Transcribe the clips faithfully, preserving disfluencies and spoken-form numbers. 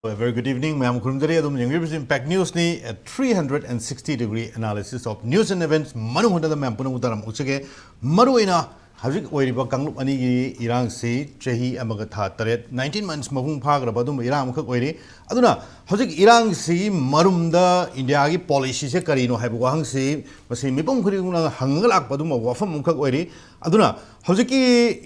A very good evening, ꯃꯌꯥꯝ ꯈꯨꯔꯨꯝꯖꯔꯤ꯫ ꯑꯗꯨꯝ ꯌꯦꯡꯕꯤꯔꯤꯕꯁꯤ Impact News ꯅꯤ, a three hundred and sixty degree analysis of news and events꯫ ꯃꯅꯨꯡ ꯍꯨꯠꯅꯗ ꯃꯌꯥꯝ ꯄꯨꯝꯅꯃꯛ ꯇꯔꯥꯝꯅ ꯑꯣꯛꯆꯒꯦ꯫ ꯃꯔꯨꯑꯣꯏꯅ ꯍꯧꯖꯤꯛ ꯑꯣꯏꯔꯤꯕ ꯀꯥꯡꯂꯨꯞ ꯑꯅꯤꯒꯤ ꯏꯔꯥꯡꯁꯤ ꯆꯍꯤ ꯑꯃꯒ ꯊꯥ ꯇꯔꯦꯠ, nineteen months ꯃꯄꯨꯡ ꯐꯥꯈ꯭ꯔꯕ ꯑꯗꯨꯝꯕ ꯏꯔꯥꯡ ꯑꯃꯈꯛ ꯑꯣꯏꯔꯤ꯫ ꯑꯗꯨꯅ ꯍꯧꯖꯤꯛ ꯏꯔꯥꯡꯁꯤꯒꯤ ꯃꯔꯨꯝꯗ ꯏꯟꯗꯤꯌꯥꯒꯤ ꯄꯣꯂꯤꯁꯤꯁꯦ ꯀꯔꯤꯅꯣ ꯍꯥꯏꯕ ꯋꯥꯍꯪꯁꯤ ꯃꯁꯤ ꯃꯤꯄꯨꯝ ꯈꯨꯗꯤꯡꯃꯛꯅ ꯍꯪꯉꯒ ꯂꯥꯛꯄ ꯑꯗꯨꯝꯕ ꯋꯥꯐꯝ ꯑꯃꯈꯛ ꯑꯣꯏꯔꯤ꯫ ꯑꯗꯨꯅ ꯍꯧꯖꯤꯛꯀꯤ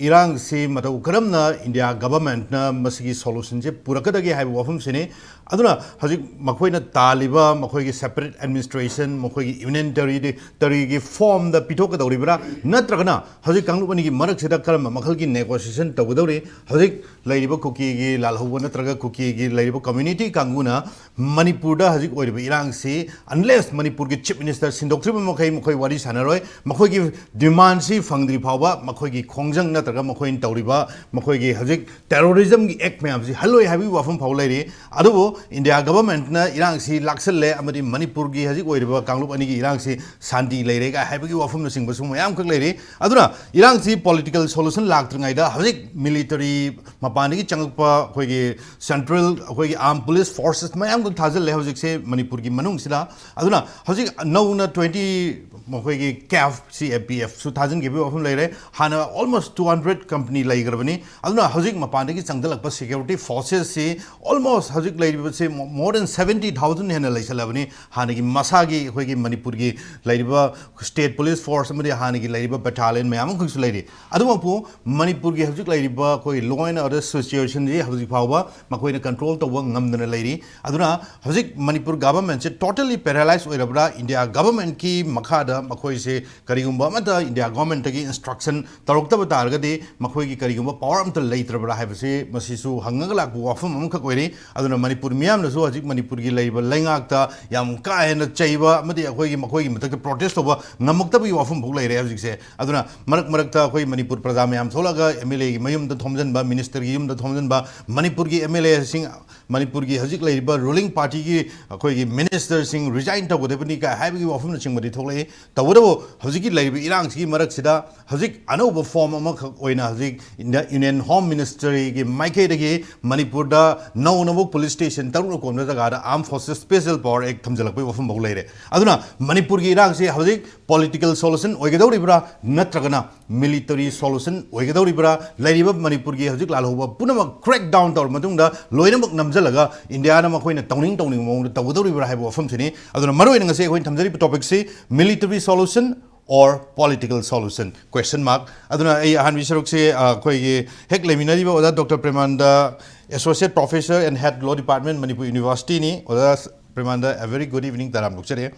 ꯏꯔꯥꯡꯁꯤ ꯃꯇꯧ ꯀꯔꯝꯅ ꯏꯟꯗꯤꯌꯥ ꯒꯚꯔꯟꯃꯦꯟꯠꯅ ꯃꯁꯤꯒꯤ ꯁꯣꯂꯨꯁꯟꯁꯦ ꯄꯨꯔꯛꯀꯗꯒꯦ ꯍꯥꯏꯕ ꯋꯥꯐꯝꯁꯤꯅꯤ꯫ ꯑꯗꯨꯅ ꯍꯧꯖꯤꯛ ꯃꯈꯣꯏꯅ ꯇꯥꯜꯂꯤꯕ ꯃꯈꯣꯏꯒꯤ ꯁꯦꯄꯔꯦꯠ ꯑꯦꯗꯃꯤꯅꯤꯁꯇ꯭ꯔꯦꯁꯟ, ꯃꯈꯣꯏꯒꯤ ꯌꯨꯅꯤꯌꯟ ꯇꯦꯔꯤ-, ꯇꯦꯔꯤꯇꯣꯔꯤꯒꯤ ꯐꯣꯔꯝꯗ ꯄꯤꯊꯣꯛꯀꯗꯧꯔꯤꯕ꯭ꯔꯥ, ꯅꯠꯇ꯭ꯔꯒꯅ ꯍꯧꯖꯤꯛ ꯀꯥꯡꯂꯨꯞ ꯑꯅꯤꯒꯤ ꯃꯔꯛꯁꯤꯗ ꯀꯔꯝꯕ ꯃꯈꯜꯒꯤ ꯅꯦꯒꯣꯁꯤꯌꯦꯁꯟ ꯇꯧꯒꯗꯧꯔꯤ? ꯍꯧꯖꯤꯛ ꯂꯩꯔꯤꯕ ꯀꯨꯀꯤꯒꯤ ꯂꯥꯜꯍꯧꯕ ꯅꯠꯇ꯭ꯔꯒ ꯀꯨꯀꯤꯒꯤ ꯂꯩꯔꯤꯕ ꯀꯝꯃ꯭ꯌꯨꯅꯤꯇꯤ ꯀꯥꯡꯕꯨꯅ ꯃꯅꯤꯄꯨꯔꯗ ꯍꯧꯖꯤꯛ ꯑꯣꯏꯔꯤꯕ ꯏꯔꯥꯡꯁꯤ, unless ꯃꯅꯤꯄꯨꯔꯒꯤ ꯆꯤꯐ ꯃꯤꯅꯤꯁꯇꯔ ꯁꯤꯟꯗꯣꯛꯇ꯭ꯔꯤꯕ ꯃꯈꯩ ꯃꯈꯣꯏ ꯋꯥꯔꯤ ꯁꯥꯟꯅꯔꯣꯏ꯫ ꯃꯈꯣꯏꯒꯤ ꯗꯤꯃꯥꯟꯁꯤ ꯐꯪꯗ꯭ꯔꯤ ꯐꯥꯎꯕ ꯃꯈꯣꯏꯒꯤ ꯈꯣꯡꯖꯪ ꯅꯠꯇ꯭ꯔꯒ ꯃꯈꯣꯏꯅ ꯇꯧꯔꯤꯕ ꯃꯈꯣꯏꯒꯤ ꯍꯧꯖꯤꯛ ꯇꯦꯔꯣꯔꯤꯖꯝꯒꯤ ꯑꯦꯛ ꯃꯌꯥꯝꯁꯤ ꯍꯜꯂꯣꯏ ꯍꯥꯏꯕꯒꯤ ꯋꯥꯐꯝ ꯐꯥꯎ ꯂꯩꯔꯤ꯫ ꯑꯗꯨꯕꯨ ꯏꯟꯗꯤꯌꯥ ꯒꯚꯔꯟꯃꯦꯟꯠꯅ ꯏꯔꯥꯡꯁꯤ ꯂꯥꯛꯁꯜꯂꯦ ꯑꯃꯗꯤ ꯃꯅꯤꯄꯨꯔꯒꯤ ꯍꯧꯖꯤꯛ ꯑꯣꯏꯔꯤꯕ ꯀꯥꯡꯂꯨꯞ ꯑꯅꯤꯒꯤ ꯏꯔꯥꯡꯁꯤ ꯁꯥꯟꯇꯤ ꯂꯩꯔꯦ ꯀꯥꯏ ꯍꯥꯏꯕꯒꯤ ꯋꯥꯐꯝꯅꯆꯤꯡꯕꯁꯨ ꯃꯌꯥꯝ ꯑꯃꯈꯛ ꯂꯩꯔꯤ꯫ ꯑꯗꯨꯅ ꯏꯔꯥꯡꯁꯤ ꯄꯣꯂꯤꯇꯤꯀꯦꯜ ꯁꯣꯂꯨꯁꯟ ꯂꯥꯛꯇ꯭ꯔꯤꯉꯩꯗ ꯍꯧꯖꯤꯛ ꯃꯤꯂꯤꯇꯔꯤ ꯃꯄꯥꯟꯗꯒꯤ ꯆꯪꯉꯛꯄ ꯑꯩꯈꯣꯏꯒꯤ ꯁꯦꯟꯇ꯭ꯔꯦꯜ ꯑꯩꯈꯣꯏꯒꯤ ꯑꯥꯔꯝ ꯄꯨꯂꯤꯁ ꯐꯣꯔꯁꯦꯁ ꯃꯌꯥꯝ ꯑꯃ ꯊꯥꯖꯤꯜꯂꯦ ꯍꯧꯖꯤꯛꯁꯦ ꯃꯅꯤꯄꯨꯔꯒꯤ ꯃꯅꯨꯡꯁꯤꯗ꯫ ꯑꯗꯨꯅ ꯍꯧꯖꯤꯛ ꯅꯧꯅ twenty ꯃꯈꯣꯏꯒꯤ ꯀꯦꯐ, ꯁꯤ ꯑꯦ ꯄꯤ ꯑꯦꯐꯁꯨ ꯊꯥꯖꯤꯟꯈꯤꯕꯒꯤ ꯋꯥꯐꯝ ꯂꯩꯔꯦ꯫ ꯍꯥꯟꯅ almost two hundred company ꯂꯩꯈ꯭ꯔꯕꯅꯤ꯫ ꯑꯗꯨꯅ ꯍꯧꯖꯤꯛ ꯃꯄꯥꯟꯗꯒꯤ ꯆꯪꯁꯤꯜꯂꯛꯄ ꯁꯦꯀ꯭ꯌꯨꯔꯤꯇꯤ ꯐꯣꯔꯁꯦꯁꯁꯤ almost ꯍꯧꯖꯤꯛ ꯂꯩꯔꯤꯕꯁꯤ more than seventy thousand ꯍꯦꯟꯅ ꯂꯩꯁꯜꯂꯕꯅꯤ꯫ ꯍꯥꯟꯅꯒꯤ ꯃꯁꯥꯒꯤ ꯑꯩꯈꯣꯏꯒꯤ ꯃꯅꯤꯄꯨꯔꯒꯤ ꯂꯩꯔꯤꯕ ꯁ꯭ꯇꯦꯠ ꯄꯨꯂꯤꯁ ꯐꯣꯔꯁ ꯑꯃꯗꯤ ꯍꯥꯟꯅꯒꯤ ꯂꯩꯔꯤꯕ ꯕꯦꯇꯥꯂꯤꯌꯟ ꯃꯌꯥꯝ ꯑꯃꯈꯛꯁꯨ ꯂꯩꯔꯤ꯫ ꯑꯗꯨꯃꯛꯄꯨ ꯃꯅꯤꯄꯨꯔꯒꯤ ꯍꯧꯖꯤꯛ ꯂꯩꯔꯤꯕ ꯑꯩꯈꯣꯏ law and order ꯁꯤꯆꯨꯋꯦꯁꯟꯁꯤ ꯍꯧꯖꯤꯛ ꯐꯥꯎꯕ ꯃꯈꯣꯏꯅ ꯀꯟꯇ꯭ꯔꯣꯜ ꯇꯧꯕ ꯉꯝꯗꯅ ꯂꯩꯔꯤ꯫ ꯑꯗꯨꯅ ꯍꯧꯖꯤꯛ ꯃꯅꯤꯄꯨꯔ ꯒꯚꯔꯟꯃꯦꯟꯠꯁꯦ totally paralyze ꯑꯣꯏꯔꯕ꯭ꯔꯥ? ꯏꯟꯗꯤꯌꯥ ꯒꯚꯔꯟꯃꯦꯟꯠꯀꯤ ꯃꯈꯥꯗ ꯃꯈꯣꯏꯁꯦ ꯀꯔꯤꯒꯨꯝꯕ ꯑꯃꯠꯇ ꯏꯟꯗꯤꯌꯥ ꯒꯚꯔꯟꯃꯦꯟꯠꯇꯒꯤ ꯏꯟꯁꯇ꯭ꯔꯛꯁꯟ ꯇꯧꯔꯛꯇꯕ ꯇꯥꯔꯒꯗꯤ ꯃꯈꯣꯏꯒꯤ ꯀꯔꯤꯒꯨꯝꯕ ꯄꯋꯥꯔ ꯑꯃꯠꯇ ꯂꯩꯇ꯭ꯔꯕ꯭ꯔꯥ ꯍꯥꯏꯕꯁꯤ ꯃꯁꯤꯁꯨ ꯍꯪꯉꯒ ꯂꯥꯛꯄ ꯋꯥꯐꯝ ꯑꯃꯈꯛ ꯑꯣꯏꯔꯤ꯫ ꯑꯗꯨꯅ ꯃꯅꯤꯄꯨꯔ ꯃꯤꯌꯥꯝꯅꯁꯨ ꯍꯧꯖꯤꯛ ꯃꯅꯤꯄꯨꯔꯒꯤ ꯂꯩꯔꯤꯕ ꯂꯩꯉꯥꯛꯇ ꯌꯥꯝ ꯀꯥ ꯍꯦꯟꯅ ꯆꯩꯕ ꯑꯃꯗꯤ ꯑꯩꯈꯣꯏꯒꯤ ꯃꯈꯣꯏꯒꯤ ꯃꯊꯛꯇ ꯄ꯭ꯔꯣꯇꯦꯁ ꯇꯧꯕ ꯉꯝꯃꯛꯇꯕꯒꯤ ꯋꯥꯐꯝ ꯐꯥꯎ ꯂꯩꯔꯦ ꯍꯧꯖꯤꯛꯁꯦ꯫ ꯑꯗꯨꯅ ꯃꯔꯛ ꯃꯔꯛꯇ ꯑꯩꯈꯣꯏ ꯃꯅꯤꯄꯨꯔ ꯄ꯭ꯔꯖꯥ ꯃꯌꯥꯝ ꯊꯣꯛꯂꯛꯑꯒ ꯑꯦꯝ ꯑꯦꯜ ꯑꯦꯒꯤ ꯃꯌꯨꯝꯗ ꯊꯣꯝꯖꯤꯟꯕ, ꯃꯤꯅꯤꯁꯇꯔꯒꯤ ꯌꯨꯝꯗ ꯊꯣꯝꯖꯤꯟꯕ, ꯃꯅꯤꯄꯨꯔꯒꯤ ꯑꯦꯝ ꯑꯦꯜ ꯑꯦꯁꯤꯡ, ꯃꯅꯤꯄꯨꯔꯒꯤ ꯍꯧꯖꯤꯛ ꯂꯩꯔꯤꯕ ꯔꯨꯂꯤꯡ ꯄꯥꯔꯇꯤꯒꯤ ꯑꯩꯈꯣꯏꯒꯤ ꯃꯤꯅꯤꯁꯇꯔꯁꯤꯡ ꯔꯤꯖꯥꯏꯟ ꯇꯧꯒꯗꯕꯅꯤ ꯀꯥꯏ ꯍꯥꯏꯕꯒꯤ ꯋꯥꯐꯝꯅꯆꯤꯡꯕꯗꯤ ꯊꯣꯛꯂꯛꯏ꯫ ꯇꯧꯕꯇꯕꯨ ꯍꯧꯖꯤꯛꯀꯤ ꯂꯩꯔꯤꯕ ꯏꯔꯥꯡꯁꯤꯒꯤ ꯃꯔꯛꯁꯤꯗ ꯍꯧꯖꯤꯛ ꯑꯅꯧꯕ ꯐꯣꯝ ꯑꯃꯈꯛ ꯑꯣꯏꯅ ꯍꯧꯖꯤꯛ ꯏꯟꯗꯤꯌꯥ ꯌꯨꯅꯤꯌꯟ ꯍꯣꯝ ꯃꯤꯅꯤꯁꯇ꯭ꯔꯤꯒꯤ ꯃꯥꯏꯀꯩꯗꯒꯤ ꯃꯅꯤꯄꯨꯔꯗ ꯅꯧꯅ ꯑꯃꯨꯛ ꯄꯨꯂꯤꯁ ꯁ꯭ꯇꯦꯁꯟ ꯇꯔꯨꯛꯅ ꯀꯣꯟꯕ ꯖꯒꯥꯗ ꯑꯥꯔꯝ ꯐꯣꯔꯁꯦꯁ ꯁ꯭ꯄꯦꯁꯦꯜ ꯄꯥꯋꯔ ꯑꯦꯛ ꯊꯝꯖꯤꯜꯂꯛꯄꯒꯤ ꯋꯥꯐꯝ ꯐꯥꯎ ꯂꯩꯔꯦ꯫ ꯑꯗꯨꯅ ꯃꯅꯤꯄꯨꯔꯒꯤ ꯏꯔꯥꯡꯁꯤ ꯍꯧꯖꯤꯛ ꯄꯣꯂꯤꯇꯤꯀꯦꯜ ꯁꯣꯂꯨꯁꯟ ꯑꯣꯏꯒꯗꯧꯔꯤꯕ꯭ꯔꯥ, ꯅꯠꯇ꯭ꯔꯒꯅ ꯃꯤꯂꯤꯇꯔꯤ ꯁꯣꯂꯨꯁꯟ ꯑꯣꯏꯒꯗꯧꯔꯤꯕ꯭ꯔꯥ? ꯂꯩꯔꯤꯕ ꯃꯅꯤꯄꯨꯔꯒꯤ ꯍꯧꯖꯤꯛ ꯂꯥꯜꯍꯧꯕ ꯄꯨꯝꯅꯃꯛ ꯀ꯭ꯔꯦꯛ ꯗꯥꯎꯟ ꯇꯧꯔꯕ ꯃꯇꯨꯡꯗ ꯂꯣꯏꯅꯃꯛ ꯅꯝꯁꯤꯜꯂꯒ ꯏꯟꯗꯤꯌꯥꯅ ꯃꯈꯣꯏꯅ ꯇꯧꯅꯤꯡ ꯇꯧꯅꯤꯡꯕ ꯃꯑꯣꯡꯗ ꯇꯧꯒꯗꯧꯔꯤꯕ꯭ꯔꯥ ꯍꯥꯏꯕ ꯋꯥꯐꯝꯁꯤꯅꯤ꯫ ꯑꯗꯨꯅ ꯃꯔꯨꯑꯣꯏꯅ ꯉꯁꯤ ꯑꯩꯈꯣꯏꯅ ꯊꯝꯖꯔꯤꯕ ꯇꯣꯄꯤꯛꯁꯤ military solution or political solution, question mark꯫ ꯑꯗꯨꯅ ꯑꯩ ꯑꯍꯥꯟꯕꯒꯤ ꯁꯔꯨꯛꯁꯤ, ꯑ, ꯑꯩꯈꯣꯏꯒꯤ ꯍꯦꯛ ꯂꯩꯃꯤꯟꯅꯔꯤꯕ ꯑꯣꯖꯥ doctor ꯄ꯭ꯔꯦꯃꯥꯅꯟꯗ, Associate Professor and Head Law Department, Manipur University ꯅꯤ꯫ ꯑꯣꯖꯥ ꯄ꯭ꯔꯦꯃꯥꯅꯟꯗ, a very good evening, ꯇꯔꯥꯝꯅ ꯑꯣꯛꯆꯔꯤ꯫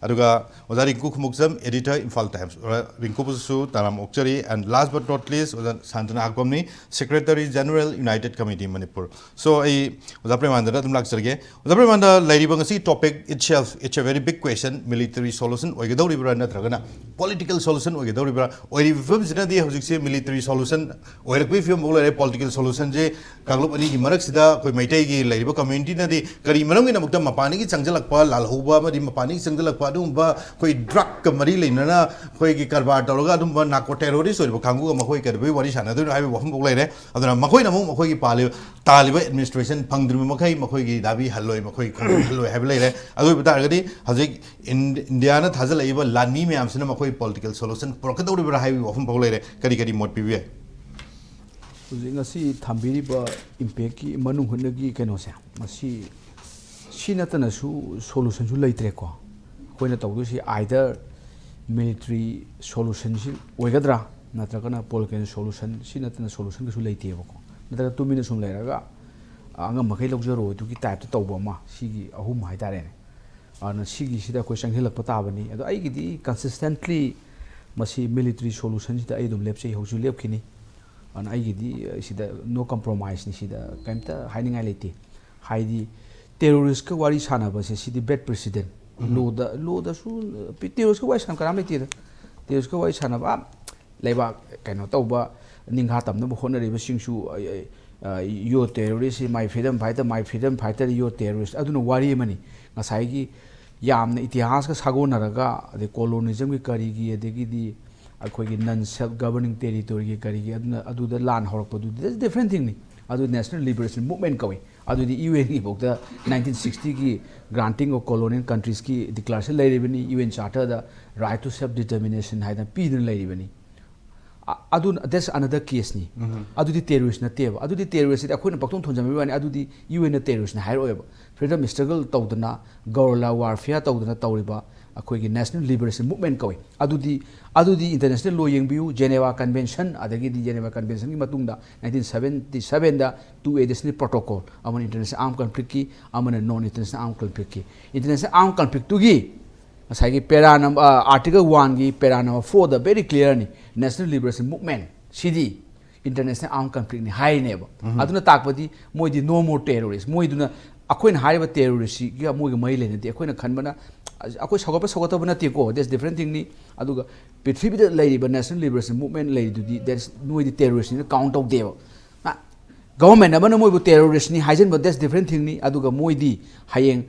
ꯑꯗꯨꯒ ꯑꯣꯖꯥ ꯔꯤꯡꯀꯨ ꯈꯨꯃꯨꯛꯆꯝ, Editor, Imphal Times꯫ ꯑꯣꯖꯥ ꯔꯤꯡꯀꯨꯕꯨꯁꯨ ꯇꯔꯥꯝꯅ ꯑꯣꯛꯆꯔꯤ꯫ And last but not least, ꯑꯣꯖꯥ ꯁꯥꯟꯇꯅꯥ ꯍꯥꯀꯣꯝꯅꯤ, Secretary General, United Committee Manipur꯫ So, ꯑꯩ ꯑꯣꯖꯥ ꯄ꯭ꯔꯦꯃꯥꯅꯟꯗꯗ ꯑꯗꯨꯝ ꯂꯥꯛꯆꯔꯒꯦ꯫ ꯑꯣꯖꯥ ꯄ꯭ꯔꯦꯃꯥꯅꯟꯗ, ꯂꯩꯔꯤꯕ ꯉꯁꯤ topic itself, it's a very big question, military solution ꯑꯣꯏꯒꯗꯧꯔꯤꯕ꯭ꯔꯥ ꯅꯠꯇ꯭ꯔꯒꯅ political solution ꯑꯣꯏꯒꯗꯧꯔꯤꯕ꯭ꯔꯥ? ꯑꯣꯏꯔꯤꯕ ꯐꯤꯕꯝꯁꯤꯅꯗꯤ ꯍꯧꯖꯤꯛꯁꯦ military solution ꯑꯣꯏꯔꯛꯄꯒꯤ ꯐꯤꯕꯝꯐꯥꯎ ꯂꯩꯔꯦ꯫ Political solutionꯁꯦ ꯀꯥꯡꯂꯨꯞ ꯑꯅꯤꯒꯤ ꯃꯔꯛꯁꯤꯗ ꯑꯩꯈꯣꯏ ꯃꯩꯇꯩꯒꯤ ꯂꯩꯔꯤꯕ communityꯅꯗꯤ ꯀꯔꯤ ꯃꯔꯝꯒꯤꯗꯃꯛꯇ ꯃꯄꯥꯟꯗꯒꯤ ꯆꯪꯁꯤꯜꯂꯛꯄ ꯂꯥꯜꯍꯧꯕ ꯑꯃꯗꯤ ꯃꯄꯥꯟꯗꯒꯤ ꯆꯪꯁꯤꯜꯂꯛꯄ ꯑꯗꯨꯒꯨꯝꯕ ꯑꯩꯈꯣꯏ drugꯀ ꯃꯔꯤ ꯂꯩꯅꯅ ꯑꯩꯈꯣꯏꯒꯤ ꯀꯔꯕꯥꯔ ꯇꯧꯔꯒ ꯑꯗꯨꯝꯕ narco terrorist ꯑꯣꯏꯔꯤꯕ ꯀꯥꯡꯕꯨꯒ ꯃꯈꯣꯏ ꯀꯩꯗꯧꯕꯩ ꯋꯥꯔꯤ ꯁꯥꯟꯅꯗꯣꯏꯅꯣ ꯍꯥꯏꯕꯒꯤ ꯋꯥꯐꯝꯐꯥꯎ ꯂꯩꯔꯦ꯫ ꯑꯗꯨꯅ ꯃꯈꯣꯏꯅ ꯑꯃꯨꯛ ꯃꯈꯣꯏꯒꯤ ꯄꯥꯜꯂꯤꯕ, ꯇꯥꯜꯂꯤꯕ administration ꯐꯪꯗ꯭ꯔꯤꯕ ꯃꯈꯩ ꯃꯈꯣꯏꯒꯤ ꯗꯥꯕꯤ ꯍꯜꯂꯣꯏ, ꯃꯈꯣꯏ ꯈꯣꯡꯖꯪ ꯍꯜꯂꯣꯏ ꯍꯥꯏꯕ ꯂꯩꯔꯦ꯫ ꯑꯗꯨ ꯑꯣꯏꯕ ꯇꯥꯔꯒꯗꯤ ꯍꯧꯖꯤꯛ ꯏꯟ-, ꯏꯟꯗꯤꯌꯥꯅ ꯊꯥꯖꯤꯜꯂꯛꯏꯕ ꯂꯥꯟꯃꯤ ꯃꯌꯥꯝꯁꯤꯅ ꯃꯈꯣꯏ political solution ꯄꯨꯔꯛꯀꯗꯧꯔꯤꯕ꯭ꯔꯥ ꯍꯥꯏꯕꯒꯤ ꯋꯥꯐꯝ ꯐꯥꯎ ꯂꯩꯔꯦ꯫ ꯀꯔꯤ ꯀꯔꯤ ꯃꯣꯠ ꯄꯤꯕ ꯌꯥꯏ? ꯍꯧꯖꯤꯛ ꯉꯁꯤ ꯊꯝꯕꯤꯔꯤꯕ impactꯀꯤ ꯃꯅꯨꯡ ꯍꯨꯠꯅꯒꯤ ꯀꯩꯅꯣꯁꯦ, ꯃꯁꯤ ꯁꯤ ꯅꯠꯇꯅꯁꯨ solutionꯁꯨ ꯂꯩꯇ꯭ꯔꯦꯀꯣ꯫ ꯑꯩꯈꯣꯏꯅ ꯇꯧꯗꯣꯏꯁꯤ either military solutionꯁꯤ ꯑꯣꯏꯒꯗ꯭ꯔꯥ, ꯅꯠꯇ꯭ꯔꯒꯅ political solution, ꯁꯤ ꯅꯠꯇꯅ solution ꯀꯩꯁꯨ ꯂꯩꯇꯦꯕꯀꯣ꯫ ꯅꯠꯇ꯭ꯔꯒ ꯇꯨꯃꯤꯟꯅ ꯁꯨꯝ ꯂꯩꯔꯒ, ꯑ, ꯑꯉꯝꯕꯈꯩ ꯂꯧꯖꯔꯣ ꯑꯗꯨꯒꯤ typeꯇ ꯇꯧꯕ ꯑꯃ, ꯁꯤꯒꯤ ꯑꯍꯨꯝ ꯍꯥꯏꯇꯥꯔꯦꯅꯦ꯫ ꯑꯗꯨꯅ ꯁꯤꯒꯤꯁꯤꯗ ꯑꯩꯈꯣꯏ ꯆꯪꯁꯤꯜꯂꯛꯄ ꯇꯥꯕꯅꯤ꯫ ꯑꯗꯣ ꯑꯩꯒꯤꯗꯤ consistently ꯃꯁꯤ military solutionꯁꯤꯗ ꯑꯩ ꯑꯗꯨꯝ ꯂꯦꯞꯆꯩ, ꯍꯧꯖꯤꯛꯁꯨ ꯂꯦꯞꯈꯤꯅꯤ꯫ ꯑꯗꯨꯅ ꯑꯩꯒꯤꯗꯤ, ꯑ, ꯁꯤꯗ no compromiseꯅꯤ, ꯁꯤꯗ ꯀꯩꯝꯇ ꯍꯥꯏꯅꯤꯡꯉꯥꯏ ꯂꯩꯇꯦ꯫ ꯍꯥꯏꯗꯤ terroristꯀ ꯋꯥꯔꯤ ꯁꯥꯟꯅꯕꯁꯦ ꯁꯤꯗꯤ bad precedent꯫ ꯎꯝ꯫ Lawꯗ, lawꯗꯁꯨ, ꯑ, terroristꯀ ꯋꯥꯔꯤ ꯁꯥꯟꯅꯕ ꯀꯅꯥꯝ ꯂꯩꯇꯦꯗ꯫ Terroristꯀ ꯋꯥꯔꯤ ꯁꯥꯟꯅꯕ, ꯑ, ꯂꯩꯕꯥꯛ ꯀꯩꯅꯣ ꯇꯧꯕ, ꯅꯤꯡꯈꯥ ꯇꯝꯅꯕ ꯍꯣꯠꯅꯔꯤꯕꯁꯤꯡꯁꯨ, ꯑ, ꯑ, "You're terrorist, my freedom fighter, my freedom fighter, you're terrorist"꯫ ꯑꯗꯨꯅ ꯋꯥꯔꯤ ꯑꯃꯅꯤ꯫ ꯉꯁꯥꯏꯒꯤ ꯌꯥꯝꯅ ꯏꯇꯤꯍꯥꯁꯀ ꯁꯥꯒꯣꯟꯅꯔꯒ, ꯑꯗꯩ colonialismꯒꯤ ꯀꯔꯤꯒꯤ, ꯑꯗꯒꯤꯗꯤ ꯑꯩꯈꯣꯏꯒꯤ non self governing territoryꯒꯤ ꯀꯔꯤꯒꯤ ꯑꯗꯨꯅ ꯑꯗꯨꯗ ꯂꯥꯟ ꯍꯧꯔꯛꯄꯗꯨꯗꯤ that's different thingꯅꯤ꯫ ꯑꯗꯨ national liberation movement ꯀꯧꯏ꯫ ꯑꯗꯨꯗꯤ ꯌꯨ ꯑꯦꯟꯒꯤ ꯐꯥꯎꯗ nineteen sixtyꯒꯤ granting of colonial countriesꯀꯤ declaration ꯂꯩꯔꯤꯕꯅꯤ, ꯌꯨ ꯑꯦꯟ charterꯗ right to self determination ꯍꯥꯏꯗꯅ ꯄꯤꯗꯨꯅ ꯂꯩꯔꯤꯕꯅꯤ꯫ ꯑ- ꯑꯗꯨ that's another caseꯅꯤ꯫ ꯑꯗꯨꯗꯤ terrorist ꯅꯠꯇꯦꯕ꯫ ꯑꯗꯨꯗꯤ terroristꯗꯤ ꯑꯩꯈꯣꯏꯅ ꯄꯪꯊꯣꯟ ꯊꯣꯟꯖꯟꯕꯒꯤ ꯋꯥꯅꯤ꯫ ꯑꯗꯨꯗꯤ ꯌꯨ ꯑꯦꯟꯅ terroristꯅꯤ ꯍꯥꯏꯔꯛꯑꯣꯏꯕ꯫ Freedom struggle ꯇꯧꯗꯅ, guerrilla warfare ꯇꯧꯗꯅ ꯇꯧꯔꯤꯕ ꯑꯩꯈꯣꯏꯒꯤ national liberation movement ꯀꯧꯏ꯫ ꯑꯗꯨꯗꯤ ꯑꯗꯨꯗꯤ international law ꯌꯦꯡꯕꯤꯌꯨ, Geneva Convention, ꯑꯗꯒꯤꯗꯤ Geneva Conventionꯒꯤ ꯃꯇꯨꯡꯗ nineteen seventy sevenꯗ two additional protocol, ꯑꯃꯅ international armed conflictꯀꯤ, ꯑꯃꯅ non international armed conflictꯀꯤ꯫ International armed conflictꯇꯨꯒꯤ ꯉꯁꯥꯏꯒꯤ para number article oneꯒꯤ para number fourꯗ very clearꯅꯤ꯫ National liberation movement ꯁꯤꯗꯤ international armed conflictꯅꯤ ꯍꯥꯏꯔꯤꯅꯦꯕ꯫ ꯑꯗꯨꯅ ꯇꯥꯛꯄꯗꯤ ꯃꯣꯏꯗꯤ no more terrorist꯫ ꯃꯣꯏꯗꯨꯅ ꯑꯩꯈꯣꯏꯅ ꯍꯥꯏꯔꯤꯕ terroristꯁꯤꯒ ꯃꯣꯏꯒ ꯃꯔꯤ ꯂꯩꯅꯗꯦ꯫ ꯑꯩꯈꯣꯏꯅ ꯈꯟꯕꯅ ꯑꯩꯈꯣꯏ ꯁꯧꯒꯠꯄ ꯁꯧꯒꯠꯇꯕ ꯅꯠꯇꯦꯀꯣ, that's different thingꯅꯤ꯫ ꯑꯗꯨꯒ ꯄ꯭ꯔꯤꯊꯤꯕꯤꯗ ꯂꯩꯔꯤꯕ national liberation movement ꯂꯩꯔꯤꯗꯨꯗꯤ that's ꯅꯣꯏꯗꯤ terroristꯅꯤꯅ count ꯇꯧꯗꯦꯕ꯫ ꯅ- government ꯑꯃꯅ ꯃꯣꯏꯕꯨ terroristꯅꯤ ꯍꯥꯏꯖꯟꯕ that's different thingꯅꯤ꯫ ꯑꯗꯨꯒ ꯃꯣꯏꯗꯤ ꯍꯌꯦꯡ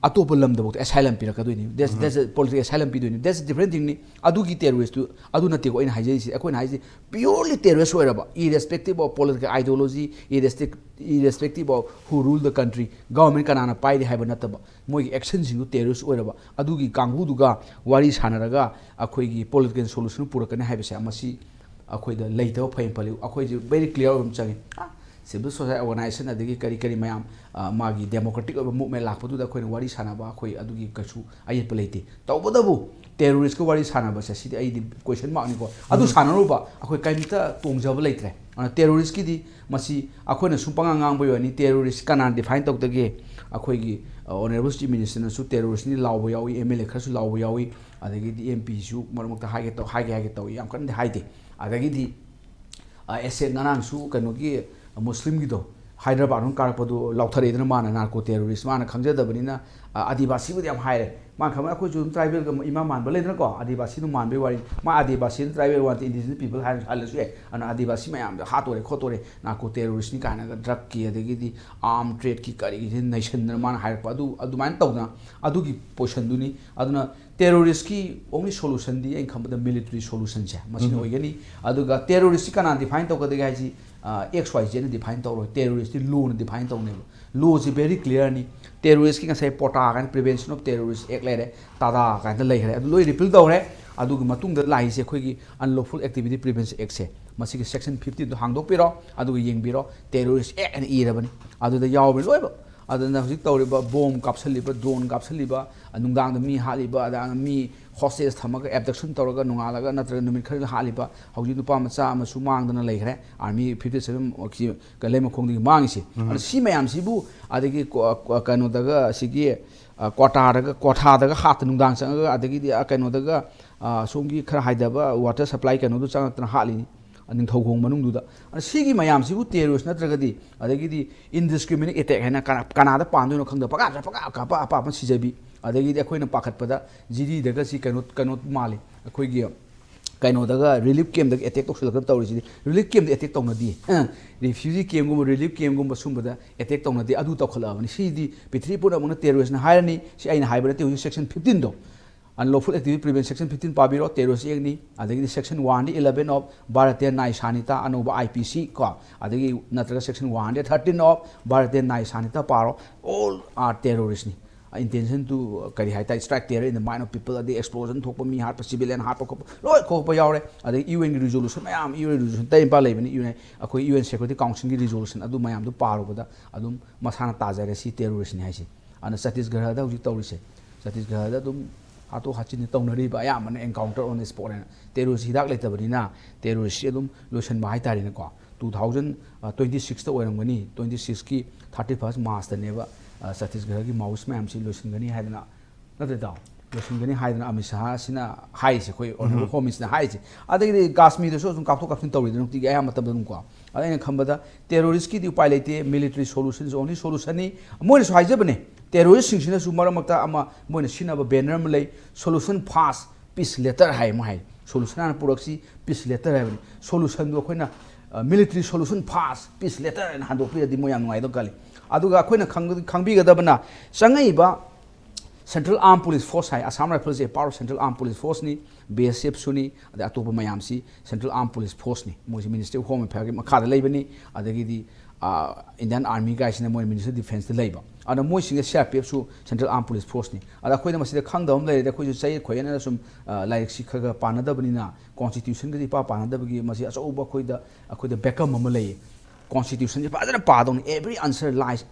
ꯑꯇꯣꯞꯄ ꯂꯝꯗꯐꯥꯎꯗ asylum ꯄꯤꯔꯛꯀꯗꯣꯏꯅꯤ꯫ That's, that's a political asylum ꯄꯤꯗꯣꯏꯅꯤ꯫ That's different thingꯅꯤ꯫ ꯑꯗꯨꯒꯤ terroristꯇꯨ ꯑꯗꯨ ꯅꯠꯇꯦꯀꯣ ꯑꯩꯅ ꯍꯥꯏꯖꯔꯤꯁꯦ꯫ ꯑꯩꯈꯣꯏꯅ ꯍꯥꯏꯁꯦ purely terrorist ꯑꯣꯏꯔꯕ, irrespective of political ideology, irrespect- irrespective of who rule the country, government ꯀꯅꯥꯅ ꯄꯥꯏꯔꯤ ꯍꯥꯏꯕ ꯅꯠꯇꯕ, ꯃꯣꯏꯒꯤ actionꯁꯤꯡꯗꯨ terrorist ꯑꯣꯏꯔꯕ ꯑꯗꯨꯒꯤ ꯀꯥꯡꯕꯨꯗꯨꯒ ꯋꯥꯔꯤ ꯁꯥꯟꯅꯔꯒ ꯑꯩꯈꯣꯏꯒꯤ political solution ꯄꯨꯔꯛꯀꯅꯤ ꯍꯥꯏꯕꯁꯦ ꯃꯁꯤ ꯑꯩꯈꯣꯏꯗ ꯂꯩꯇꯕ ꯐꯩ ꯐꯜꯂꯤ꯫ ꯑꯩꯈꯣꯏꯁꯦ very clear ꯑꯣꯏꯕ ꯑꯃ ꯆꯪꯉꯤ꯫ Civil society organization ꯑꯗꯒꯤ ꯀꯔꯤ ꯀꯔꯤ ꯃꯌꯥꯝ, ꯑ, ꯃꯥꯒꯤ democratic ꯑꯣꯏꯕ movement ꯂꯥꯛꯄꯗꯨꯗ ꯑꯩꯈꯣꯏꯅ ꯋꯥꯔꯤ ꯁꯥꯟꯅꯕ ꯑꯩꯈꯣꯏ ꯑꯗꯨꯒꯤ ꯀꯩꯁꯨ ꯑꯌꯦꯠꯄ ꯂꯩꯇꯦ꯫ ꯇꯧꯕꯇꯕꯨ terroristꯀ ꯋꯥꯔꯤ ꯁꯥꯟꯅꯕꯁꯦ ꯁꯤꯗꯤ ꯑꯩꯗꯤ question markꯅꯤꯀꯣ꯫ ꯑꯗꯨ ꯁꯥꯟꯅꯔꯨꯕ ꯑꯩꯈꯣꯏ ꯀꯔꯤꯝꯇ ꯇꯣꯡꯖꯕ ꯂꯩꯇ꯭ꯔꯦ꯫ ꯑꯗꯨꯅ terroristꯀꯤꯗꯤ ꯃꯁꯤ ꯑꯩꯈꯣꯏꯅ ꯁꯨꯝ ꯄꯉꯥꯡ ꯉꯥꯡꯕꯒꯤ ꯑꯣꯏꯅꯤ꯫ Terrorist ꯀꯅꯥꯅ define ꯇꯧꯗꯒꯦ? ꯑꯩꯈꯣꯏꯒꯤ, ꯑ, honourable chief ministerꯅꯁꯨ terroristꯅꯤ ꯂꯥꯎꯕ ꯌꯥꯎꯏ, M L A ꯈꯔꯁꯨ ꯂꯥꯎꯕ ꯌꯥꯎꯏ, ꯑꯗꯒꯤꯗꯤ M Pꯁꯨ ꯃꯔꯛ ꯃꯔꯛꯇ ꯍꯥꯏꯒꯦ ꯇꯧ-, ꯍꯥꯏꯒꯦ ꯍꯥꯏꯒꯦ ꯇꯧꯏ, ꯌꯥꯝ ꯀꯟꯅꯗꯤ ꯍꯥꯏꯗꯦ꯫ ꯑꯗꯒꯤꯗꯤ ꯑ, ꯑꯦꯁꯦ ꯉꯔꯥꯡꯁꯨ ꯀꯩꯅꯣꯒꯤ ꯃꯨꯁꯂꯤꯝꯒꯤꯗꯣ ꯍꯥꯏꯗ꯭ꯔꯕꯥꯗ ꯀꯥꯔꯛꯄꯗꯣ ꯂꯥꯎꯊꯔꯛꯏꯗꯅ, ꯃꯥꯅ narco terrorist, ꯃꯥꯅ ꯈꯪꯖꯗꯕꯅꯤꯅ, ꯑ, ꯑꯥꯗꯤꯕꯥꯁꯤꯕꯨꯗꯤ ꯌꯥꯝ ꯍꯥꯏꯔꯦ꯫ ꯃꯥꯅ ꯈꯪꯕ ꯑꯩꯈꯣꯏꯁꯨ ꯑꯗꯨꯝ ꯇ꯭ꯔꯥꯏꯕꯦꯜꯒ ꯏꯃꯥ ꯃꯥꯟꯕ ꯂꯩꯗꯅꯀꯣ, ꯑꯥꯗꯤꯕꯥꯁꯤꯗꯨ ꯃꯥꯟꯕꯩ ꯋꯥꯔꯤ꯫ ꯃꯥ ꯑꯥꯗꯤꯕꯥꯁꯤꯅ ꯇ꯭ꯔꯥꯏꯕꯦꯜ ꯋꯥꯟꯇꯦ, ꯏꯟꯗꯤꯖꯤꯅꯁ ꯄꯤꯄꯜ ꯍꯥꯏꯅ ꯍꯜꯂꯁꯨ ꯌꯥꯏ꯫ ꯑꯗꯨꯅ ꯑꯥꯗꯤꯕꯥꯁꯤ ꯃꯌꯥꯝꯗꯣ ꯍꯥꯠꯇꯣꯔꯦ ꯈꯣꯠꯇꯣꯔꯦ, ꯅꯥꯔꯀꯣ ꯇꯦꯔꯣꯔꯤꯁꯅꯤ ꯀꯥꯏꯅꯒ, ꯗ꯭ꯔꯛꯀꯤ ꯑꯗꯒꯤꯗꯤ ꯑꯥꯔꯝ ꯇ꯭ꯔꯦꯗꯀꯤ ꯀꯔꯤꯒꯤꯁꯤ ꯅꯩꯁꯟꯗꯅ ꯃꯥꯅ ꯍꯥꯏꯔꯛꯄ ꯑꯗꯨ ꯑꯗꯨꯃꯥꯏꯅ ꯇꯧꯗꯅ ꯑꯗꯨꯒꯤ ꯄꯣꯖꯤꯁꯟꯗꯨꯅꯤ꯫ ꯑꯗꯨꯅ ꯇꯦꯔꯣꯔꯤꯁꯀꯤ ꯑꯣꯡꯂꯤ ꯁꯣꯂꯨꯁꯟꯗꯤ ꯑꯩꯅ ꯈꯟꯕꯗ ꯃꯤꯂꯤꯇꯔꯤ ꯁꯣꯂꯨꯁꯟꯁꯦ ꯃꯁꯤꯅ ꯑꯣꯏꯒꯅꯤ꯫ ꯑꯗꯨꯒ ꯇꯦꯔꯣꯔꯤꯁꯁꯤ ꯀꯅꯥ ꯗꯤꯐꯥꯏꯟ ꯇꯧꯒꯗꯒꯦ ꯍꯥꯏꯁꯤ ꯑꯦꯛꯁ ꯋꯥꯏ ꯖꯦꯠꯅ ꯗꯤꯐꯥꯏꯟ ꯇꯧꯔꯣꯏ, ꯇꯦꯔꯣꯔꯤꯁꯇꯤ ꯂꯣꯅ ꯗꯤꯐꯥꯏꯟ ꯇꯧꯅꯦꯕ꯫ ꯂꯣꯁꯤ ꯚꯦꯔꯤ ꯀ꯭ꯂꯤꯌꯥꯔꯅꯤ꯫ ꯇꯦꯔꯣꯔꯤꯁꯀꯤ ꯉꯁꯥꯏ ꯄꯣꯇꯥ ꯀꯥꯏꯅ Prevention of Terrorist Act ꯂꯩꯔꯦ, ꯇꯥꯗꯥ ꯀꯥꯏꯅ ꯂꯩꯈ꯭ꯔꯦ, ꯑꯗꯨ ꯂꯣꯏ ꯔꯤꯄꯤꯜ ꯇꯧꯈ꯭ꯔꯦ꯫ ꯑꯗꯨꯒꯤ ꯃꯇꯨꯡꯗ ꯂꯥꯛꯏꯁꯦ ꯑꯩꯈꯣꯏꯒꯤ Unlawful Activity Prevention Actꯁꯦ, ꯃꯁꯤꯒꯤ ꯁꯦꯛꯁꯟ ꯐꯤꯐꯇꯤꯟꯗꯣ ꯍꯥꯡꯗꯣꯛꯄꯤꯔꯣ, ꯑꯗꯨꯒ ꯌꯦꯡꯕꯤꯔꯣ, ꯇꯦꯔꯣꯔꯤꯁ ꯑꯦꯛ ꯍꯥꯏꯅ ꯏꯔꯕꯅꯤ꯫ ꯑꯗꯨꯗ ꯌꯥꯎꯕꯅꯤ ꯂꯣꯏꯅꯃꯛ꯫ ꯑꯗꯨꯅ ꯍꯧꯖꯤꯛ ꯇꯧꯔꯤꯕ ꯕꯣꯝ ꯀꯥꯞꯁꯜꯂꯤꯕ, ꯗ꯭ꯔꯣꯟ ꯀꯥꯞꯁꯜꯂꯤꯕ, ꯅꯨꯡꯗꯥꯡꯗ ꯃꯤ ꯍꯥꯠꯂꯤꯕ, ꯑꯗ ꯃꯤ ꯍꯣꯁꯇꯦꯖ ꯊꯝꯃꯒ ꯑꯦꯕꯗꯛꯁꯟ ꯇꯧꯔꯒ ꯅꯣꯡꯉꯥꯜꯂꯒ ꯅꯠꯇ꯭ꯔꯒ ꯅꯨꯃꯤꯠ ꯈꯔ ꯍꯥꯠꯂꯤꯕ, ꯍꯧꯖꯤꯛ ꯅꯨꯄꯥ ꯃꯆꯥ ꯑꯃꯁꯨ ꯃꯥꯡꯗꯅ ꯂꯩꯈ꯭ꯔꯦ, ꯑꯥꯔꯃꯤ ꯐꯤꯐꯇꯤ ꯁꯚꯦꯟ ꯂꯩꯃꯈꯣꯡꯗꯒꯤ ꯃꯥꯡꯉꯤꯁꯦ꯫ ꯑꯗꯣ ꯁꯤ ꯃꯌꯥꯝꯁꯤꯕꯨ ꯑꯗꯒꯤ ꯀꯣ-, ꯀꯣ-, ꯀꯩꯅꯣꯗꯒ ꯁꯤꯒꯤ, ꯑ, ꯀ꯭ꯋꯥꯇꯥꯗꯒ, ꯀ꯭ꯋꯥꯊꯥꯗꯒ ꯍꯥꯠꯇ ꯅꯨꯡꯗꯥꯡ ꯆꯪꯉꯒ, ꯑꯗꯒꯤꯗꯤ, ꯑ, ꯀꯩꯅꯣꯗꯒ, ꯑ, ꯁꯣꯝꯒꯤ ꯈꯔ ꯍꯥꯏꯗꯕ ꯋꯥꯇꯔ ꯁꯄ꯭ꯂꯥꯏ ꯀꯩꯅꯣꯗꯨ ꯆꯪꯉꯛꯇꯅ ꯍꯥꯠꯂꯤꯅꯤ, ꯅꯤꯡꯊꯧꯈꯣꯡ ꯃꯅꯨꯡꯗꯨꯗ꯫ ꯑꯗ ꯁꯤꯒꯤ ꯃꯌꯥꯝꯁꯤꯕꯨ ꯇꯦꯔꯣꯔꯤꯁ ꯅꯠꯇ꯭ꯔꯒꯗꯤ, ꯑꯗꯒꯤꯗꯤ ꯏꯟꯗꯤꯁꯀ꯭ꯔꯤꯃꯤꯅꯦꯠ ꯑꯦꯇꯦꯛ ꯍꯥꯏꯅ ꯀꯅꯥ-, ꯀꯅꯥꯗ ꯄꯥꯟꯗꯣꯏꯅꯣ ꯈꯪꯗꯕ, ꯄꯪꯀꯥꯞꯇ ꯄꯪꯀꯥꯞ ꯀꯥꯞꯄ, ꯑꯄꯥꯞ ꯑꯄꯥꯞ ꯁꯤꯖꯕꯤ꯫ ꯑꯗꯒꯤꯗꯤ ꯑꯩꯈꯣꯏꯅ ꯄꯥꯈꯠꯄꯗ ꯖꯤꯔꯤꯗꯒ ꯁꯤ ꯀꯩꯅꯣ, ꯀꯩꯅꯣ ꯃꯥꯜꯂꯤ, ꯑꯩꯈꯣꯏꯒꯤ ꯀꯩꯅꯣꯗꯒ ꯔꯤꯂꯤꯐ ꯀꯦꯝꯗꯒ ꯑꯦꯇꯦꯛ ꯇꯧꯁꯤꯜꯂꯛꯇꯅ ꯇꯧꯔꯤꯁꯤꯗꯤ꯫ ꯔꯤꯂꯤꯐ ꯀꯦꯝꯗ ꯑꯦꯇꯦꯛ ꯇꯧꯅꯗꯦ꯫ ꯑ, ꯔꯤꯐ꯭ꯌꯨꯖꯤ ꯀꯦꯝꯒꯨꯝꯕ, ꯔꯤꯂꯤꯐ ꯀꯦꯝꯒꯨꯝꯕ ꯁꯨꯝꯕꯗ ꯑꯦꯇꯦꯛ ꯇꯧꯅꯗꯦ꯫ ꯑꯗꯨ ꯇꯧꯈꯠꯂꯛꯑꯕꯅꯤ꯫ ꯁꯤꯗꯤ ꯄ꯭ꯔꯤꯊꯤꯕꯤ ꯄꯨꯝꯅꯃꯛꯅ ꯇꯦꯔꯣꯔꯤꯁꯅ ꯍꯥꯏꯔꯅꯤ꯫ ꯁꯤ ꯑꯩꯅ ꯍꯥꯏꯕ ꯅꯠꯇꯦ, ꯍꯧꯖꯤꯛ ꯁꯦꯛꯁꯟ ꯐꯤꯐꯇꯤꯟꯗꯣ, Unlawful Activity Prevention section fifteen ꯄꯥꯕꯤꯔꯣ, ꯇꯦꯔꯣꯔꯤꯁ ꯑꯦꯛꯅꯤ꯫ ꯑꯗꯒꯤꯗꯤ ꯁꯦꯛꯁꯟ ꯋꯥꯟꯗꯤ eleven of Bharatiya Nyay Sanhita, ꯑꯅꯧꯕ ꯑꯥꯏ ꯄꯤ ꯁꯤ ꯀꯣ, ꯑꯗꯒꯤ ꯅꯠꯇ꯭ꯔꯒ ꯁꯦꯛꯁꯟ ꯋꯥꯟꯗꯤ thirteen of Bharatiya Nyay Sanhita ꯄꯥꯔꯣ, all are terroristꯅꯤ꯫ Intention to ꯀꯔꯤ ꯍꯥꯏꯇꯥꯔꯦ, strike terror in the mind of people, ꯑꯗꯩ explosion ꯊꯣꯛꯄ, ꯃꯤ ꯍꯥꯠꯄ, civilian ꯍꯥꯠꯄ ꯈꯣꯠꯄ ꯂꯣꯏ ꯈꯣꯠꯄ ꯌꯥꯎꯔꯦ꯫ ꯑꯗꯩ ꯌꯨ ꯑꯦꯟꯒꯤ ꯔꯤꯖꯣꯂꯨꯁꯟ ꯃꯌꯥꯝ, ꯌꯨ ꯑꯦꯟ ꯔꯤꯖꯣꯂꯨꯁꯟ ꯇꯔꯦꯠ ꯅꯤꯄꯥꯜ ꯂꯩꯕꯅꯤ, ꯌꯨ ꯑꯦꯟ, ꯑꯩꯈꯣꯏ ꯌꯨ ꯑꯦꯟ ꯁꯦꯀ꯭ꯌꯨꯔꯤꯇꯤ ꯀꯥꯎꯟꯁꯤꯜꯒꯤ ꯔꯤꯖꯣꯂꯨꯁꯟ ꯑꯗꯨ ꯃꯌꯥꯝꯗꯨ ꯄꯥꯔꯨꯕꯗ ꯑꯗꯨꯝ ꯃꯁꯥꯅ ꯇꯥꯖꯔꯦ ꯁꯤ ꯇꯦꯔꯣꯔꯤꯁꯅꯤ ꯍꯥꯏꯁꯦ꯫ ꯑꯗꯨꯅ ꯆꯇꯤꯁꯒꯔꯗ ꯍꯧꯖꯤꯛ ꯇꯧꯔꯤꯁꯦ, ꯆꯇꯤꯁꯒꯔꯗ ꯑꯗꯨꯝ ꯍꯥꯠꯇꯣꯛ ꯍꯥꯠꯆꯤꯟ ꯇꯧꯅꯔꯤꯕ ꯑꯌꯥꯝꯕꯅ encounter on the spot ꯍꯥꯏꯅ꯫ ꯇꯦꯔꯣꯔꯤꯁ ꯍꯤꯗꯥꯛ ꯂꯩꯇꯕꯅꯤꯅ ꯇꯦꯔꯣꯔꯤꯁꯁꯤ ꯑꯗꯨꯝ ꯂꯣꯏꯁꯤꯟꯕ ꯍꯥꯏꯇꯥꯔꯦꯅꯦꯀꯣ꯫ Two thousand twenty sixꯇ ꯑꯣꯏꯔꯝꯒꯅꯤ, twenty sixꯀꯤ thirty first Marchꯇꯅꯦꯕ, ꯑ, ꯆꯇꯤꯁꯒꯔꯒꯤ ꯃꯥꯎꯁ ꯃꯌꯥꯝꯁꯤ ꯂꯣꯏꯁꯤꯟꯒꯅꯤ ꯍꯥꯏꯗꯅ, ꯅꯠꯇ꯭ꯔ ꯏꯇꯥꯎ? ꯂꯣꯏꯁꯤꯟꯒꯅꯤ ꯍꯥꯏꯗꯅ ꯑꯃꯤꯠ ꯁꯍꯥꯁꯤꯅ ꯍꯥꯏꯔꯤꯁꯦ, ꯑꯩꯈꯣꯏ ꯑꯣꯅꯔꯦꯕꯜ ꯍꯣꯝ ꯃꯤꯅꯤꯁꯇꯔꯅ ꯍꯥꯏꯔꯤꯁꯦ꯫ ꯑꯗꯒꯤꯗꯤ ꯀꯥꯁꯃꯤꯔꯗꯁꯨ ꯑꯗꯨꯝ ꯀꯥꯞꯊꯣꯛ ꯀꯥꯞꯁꯤꯟ ꯇꯧꯔꯤꯗꯅ ꯅꯨꯡꯇꯤꯒꯤ ꯑꯌꯥꯝꯕ ꯃꯇꯝꯗ ꯑꯗꯨꯝꯀꯣ꯫ ꯑꯗ ꯑꯩꯅ ꯈꯟꯕꯗ ꯇꯦꯔꯣꯔꯤꯁꯀꯤꯗꯤ ꯎꯄꯥꯏ ꯂꯩꯇꯦ, military solution is only solutionꯅꯤ꯫ ꯃꯣꯏꯅꯁꯨ ꯍꯥꯏꯖꯕꯅꯦ, ꯇꯦꯔꯣꯔꯤꯁꯁꯤꯡꯁꯤꯅꯁꯨ ꯃꯔꯛ ꯃꯔꯛꯇ ꯑꯃ ꯃꯣꯏꯅ ꯁꯤꯖꯤꯟꯅꯕ ꯕꯦꯅꯔ ꯑꯃ ꯂꯩ, "Solution Fast, Peace Later" ꯍꯥꯏ ꯑꯃ ꯍꯥꯏ꯫ ꯁꯣꯂꯨꯁꯟ ꯍꯥꯟꯅ ꯄꯨꯔꯛꯁꯤ, ꯄꯤꯁ ꯂꯦꯇꯔ ꯍꯥꯏꯕꯅꯤ꯫ ꯁꯣꯂꯨꯁꯟꯗꯣ ꯑꯩꯈꯣꯏꯅ ꯃꯤꯂꯤꯇꯔꯤ ꯁꯣꯂꯨꯁꯟ ꯐꯥꯁ, ꯄꯤꯁ ꯂꯦꯇꯔ ꯍꯥꯏꯅ ꯍꯟꯗꯣꯛꯄꯤꯔꯗꯤ ꯃꯣꯏ ꯌꯥꯝ ꯅꯨꯡꯉꯥꯏꯗꯧ ꯈꯜꯂꯤ꯫ ꯑꯗꯨꯒ ꯑꯩꯈꯣꯏꯅ ꯈꯪꯕ- ꯈꯪꯕꯤꯒꯗꯕꯅ, ꯆꯪꯉꯛꯏꯕ ꯁꯦꯟꯇ꯭ꯔꯦꯜ ꯑꯥꯔꯝ ꯄꯨꯂꯤꯁ ꯐꯣꯔꯁ ꯍꯥꯏ, ꯑꯁꯥꯝ ꯔꯥꯏꯐꯜꯁꯦ part of central armed police ꯐꯣꯔꯁꯅꯤ, ꯕꯤ ꯑꯦꯁ ꯑꯦꯐꯁꯨꯅꯤ, ꯑꯗꯩ ꯑꯇꯣꯞꯄ ꯃꯌꯥꯝꯁꯤ ꯁꯦꯟꯇ꯭ꯔꯦꯜ ꯑꯥꯔꯝ ꯄꯨꯂꯤꯁ ꯐꯣꯔꯁꯅꯤ꯫ ꯃꯣꯏꯁꯤ ꯃꯤꯅꯤꯁꯇ꯭ꯔꯤ ꯑꯣꯐ ꯍꯣꯝ ꯑꯦꯐꯤꯌꯔꯒꯤ ꯃꯈꯥꯗ ꯂꯩꯕꯅꯤ꯫ ꯑꯗꯒꯤꯗꯤ ꯏꯟꯗꯤꯌꯥꯟ ꯑꯥꯔꯃꯤ ꯒꯥꯏꯁꯤꯅ ꯃꯣꯏ ꯃꯤꯅꯤꯁꯇ꯭ꯔꯤ ꯑꯣꯐ ꯗꯤꯐꯦꯟꯁꯇ ꯂꯩꯕ꯫ ꯑꯗꯨꯅ ꯃꯣꯏꯁꯤꯡꯁꯦ ꯁꯤ ꯑꯥꯔ ꯄꯤ ꯑꯦꯐꯁꯨ ꯁꯦꯟꯇ꯭ꯔꯦꯜ ꯑꯥꯔꯝ ꯄꯨꯂꯤꯁ ꯐꯣꯔꯁꯅꯤ꯫ ꯑꯗ ꯑꯩꯈꯣꯏꯅ ꯃꯁꯤꯗ ꯈꯪꯗꯕ ꯑꯃ ꯂꯩꯔꯗꯤ, ꯑꯩꯈꯣꯏꯁꯨ ꯆꯌꯦꯠ ꯈꯣꯏꯌꯦꯠꯅꯅ ꯁꯨꯝ, ꯑ, ꯂꯥꯏꯔꯤꯛꯁꯤ ꯈꯔ ꯈꯔ ꯄꯥꯅꯗꯕꯅꯤꯅ, ꯀꯣꯟꯁꯇꯤꯇ꯭ꯌꯨꯁꯟꯒꯗꯤ ꯏꯄꯥ ꯄꯥꯅꯗꯕꯒꯤ ꯃꯁꯤ ꯑꯆꯧꯕ ꯑꯩꯈꯣꯏꯗ, ꯑꯩꯈꯣꯏꯗ ꯕꯦꯛꯑꯞ ꯑꯃ ꯂꯩꯌꯦ꯫ ꯀꯣꯟꯁꯇꯤꯇ꯭ꯌꯨꯁꯟꯁꯤ ꯐꯖꯅ ꯄꯥꯗꯧꯅꯤ꯫ "Every answer lies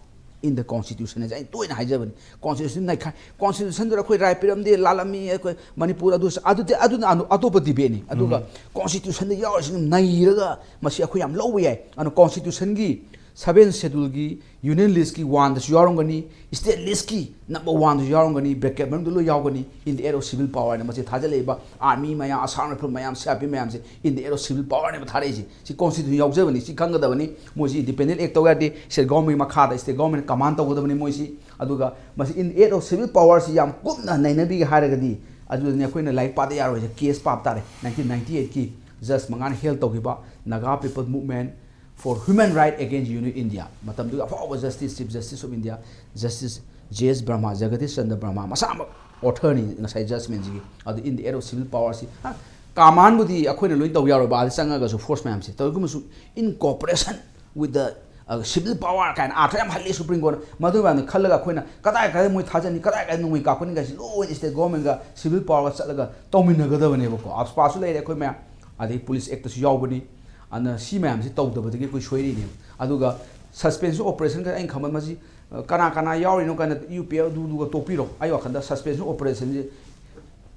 in the constitution" ꯍꯥꯏꯁꯦ ꯑꯩꯅ ꯇꯣꯏꯅ ꯍꯥꯏꯖꯕꯅꯤ꯫ ꯀꯣꯟꯁꯇꯤꯇ꯭ꯌꯨꯁꯟ ꯅꯩꯈꯥꯏ-, ꯀꯣꯟꯁꯇꯤꯇ꯭ꯌꯨꯁꯟꯗꯨꯗ ꯑꯩꯈꯣꯏ ꯔꯥꯏꯠ ꯄꯤꯔꯝꯗꯦ, ꯂꯥꯜꯂꯝꯃꯤ, ꯑꯩꯈꯣꯏ ꯃꯅꯤꯄꯨꯔ ꯑꯗꯨ, ꯑꯗꯨꯗꯤ, ꯑꯗꯨꯅ ꯑꯇꯣꯞꯄ ꯗꯤꯕꯦꯠꯅꯤ꯫ ꯑꯗꯨꯒ ꯀꯣꯟꯁꯇꯤꯇ꯭ꯌꯨꯁꯟꯗ ꯌꯥꯎꯔꯤꯁꯤꯡ ꯅꯩꯔꯒ ꯃꯁꯤ ꯑꯩꯈꯣꯏ ꯌꯥꯝ ꯂꯧꯕ ꯌꯥꯏ꯫ ꯑꯗꯨꯅ ꯀꯣꯟꯁꯇꯤꯇ꯭ꯌꯨꯁꯟꯒꯤ ꯁꯚꯦꯟ ꯁꯦꯗꯨꯜꯒꯤ ꯌꯨꯅꯤꯌꯟ ꯂꯤꯁꯀꯤ ꯋꯥꯟꯗꯁꯨ ꯌꯥꯎꯔꯝꯒꯅꯤ, ꯁ꯭ꯇꯦꯠ ꯂꯤꯁꯀꯤ ꯅꯝꯕꯔ ꯋꯥꯟꯗꯁꯨ ꯌꯥꯎꯔꯝꯒꯅꯤ, ꯕ꯭ꯔꯦꯀꯦꯠ ꯃꯅꯨꯡꯗ ꯂꯣꯏ ꯌꯥꯎꯒꯅꯤ꯫ "In the aid of civil power" ꯍꯥꯏꯅ ꯃꯁꯤ ꯊꯥꯖꯤꯜꯂꯛꯏꯕ ꯑꯥꯔꯃꯤ ꯃꯌꯥꯝ, ꯑꯁꯥꯝ ꯔꯥꯏꯐꯜ ꯃꯌꯥꯝ, ꯁꯤ ꯑꯥꯔ ꯄꯤ ꯃꯌꯥꯝꯁꯦ "In the aid of civil power" ꯍꯥꯏꯅ ꯊꯥꯔꯛꯏꯁꯦ꯫ ꯁꯤ ꯀꯣꯟꯁꯇꯤꯇ꯭ꯌꯨꯁꯟ ꯌꯥꯎꯖꯕꯅꯤ, ꯁꯤ ꯈꯪꯒꯗꯕꯅꯤ꯫ ꯃꯣꯏꯁꯤ ꯏꯟꯗꯤꯄꯦꯟꯗꯦꯟ ꯑꯦꯛ ꯇꯧ ꯌꯥꯗꯦ, ꯁ꯭ꯇꯦꯠ ꯒꯣꯚꯔꯟꯃꯦꯟꯒꯤ ꯃꯈꯥꯗ ꯁ꯭ꯇꯦꯠ ꯒꯣꯚꯔꯟꯃꯦꯟꯅ ꯀꯃꯥꯟ ꯇꯧꯒꯗꯕꯅꯤ ꯃꯣꯏꯁꯤ꯫ ꯑꯗꯨꯒ ꯃꯁꯤ "In the aid of civil power" ꯁꯤ ꯌꯥꯝ ꯀꯨꯞꯅ ꯅꯩꯅꯕꯤꯒꯦ ꯍꯥꯏꯔꯒꯗꯤ, ꯑꯗꯨꯗꯅꯤ ꯑꯩꯈꯣꯏꯅ ꯂꯥꯏꯔꯤꯛ ꯄꯥꯗ ꯌꯥꯔꯣꯏꯁꯦ꯫ ꯀꯦꯁ ꯄꯥꯕ ꯇꯥꯔꯦ, ꯅꯥꯏꯟꯇꯤꯟ ꯅꯥꯏꯟꯇꯤ ꯑꯩꯠꯀꯤ ꯖꯁ ꯃꯉꯥꯅ ꯍꯦꯜ ꯇꯧꯈꯤꯕ Naga People Movement for Human Right Against Unit India, ꯃꯇꯝꯗꯨꯒꯤ ꯑꯐꯥꯎꯕ justice, chief justice of India, justice J S Brahma, Jagadish Chandra Brahma, ꯃꯁꯥꯃꯛ ꯑꯣꯊꯔꯅꯤ ꯉꯁꯥꯏ ꯖꯁꯃꯦꯟꯁꯤꯒꯤ꯫ ꯑꯗꯨ "In the aid of civil power" ꯁꯤ, ꯑ, ꯀꯃꯥꯟꯕꯨꯗꯤ ꯑꯩꯈꯣꯏꯅ ꯂꯣꯏ ꯇꯧ ꯌꯥꯔꯣꯏꯕ, ꯑꯥꯗ ꯆꯪꯉꯒꯁꯨ ꯐꯣꯔꯁ ꯃꯌꯥꯝꯁꯦ꯫ ꯇꯧꯏꯒꯨꯝꯕꯁꯨ "In cooperation with the, uh, civil power" ꯀꯥꯏꯅ ꯑꯥꯔꯊ ꯌꯥꯝ ꯍꯜꯂꯤ ꯁꯨꯄ꯭ꯔꯤꯝ ꯀꯣꯔꯠꯅ꯫ ꯃꯗꯨ ꯃꯌꯥꯝꯗꯣ ꯈꯜꯂꯒ ꯑꯩꯈꯣꯏꯅ ꯀꯗꯥꯏ ꯀꯗꯥꯏ ꯃꯣꯏ ꯊꯥꯖꯅꯤ, ꯀꯗꯥꯏ ꯀꯗꯥꯏ ꯅꯣꯡꯃꯩ ꯀꯥꯞꯀꯅꯤ ꯀꯥꯏꯁꯤ ꯂꯣꯏꯅ ꯁ꯭ꯇꯦꯠ ꯒꯣꯚꯔꯟꯃꯦꯟꯒ ꯁꯤꯚꯤꯜ ꯄꯥꯋꯔꯒ ꯆꯠꯂꯒ ꯇꯧꯃꯤꯟꯅꯒꯗꯕꯅꯦꯕꯀꯣ꯫ ꯑꯞꯁꯄꯥꯁꯨ ꯂꯩꯔꯦ ꯑꯩꯈꯣꯏ ꯃꯌꯥꯝ, ꯑꯗꯩ ꯄꯨꯂꯤꯁ ꯑꯦꯛꯇꯁꯨ ꯌꯥꯎꯕꯅꯤ꯫ ꯑꯗꯨꯅ ꯁꯤ ꯃꯌꯥꯝꯁꯤ ꯇꯧꯗꯕꯗꯒꯤ ꯑꯩꯈꯣꯏ ꯁꯣꯏꯔꯛꯏꯅꯦꯕ꯫ ꯑꯗꯨꯒ ꯁꯁꯄꯦꯟꯁꯟ ꯑꯣꯄꯔꯦꯁꯟꯒ ꯑꯩꯅ ꯈꯪꯕ ꯃꯁꯤ, ꯑ, ꯀꯅꯥ ꯀꯅꯥ ꯌꯥꯎꯔꯤꯅꯣ ꯀꯥꯏꯅ ꯌꯨ ꯄꯤ ꯑꯦ ꯑꯗꯨꯗꯨꯒ ꯇꯣꯛꯄꯤꯔꯣ꯫ ꯑꯩ ꯋꯥꯈꯜꯗ ꯁꯁꯄꯦꯟꯁꯟ ꯑꯣꯄꯔꯦꯁꯟꯁꯤ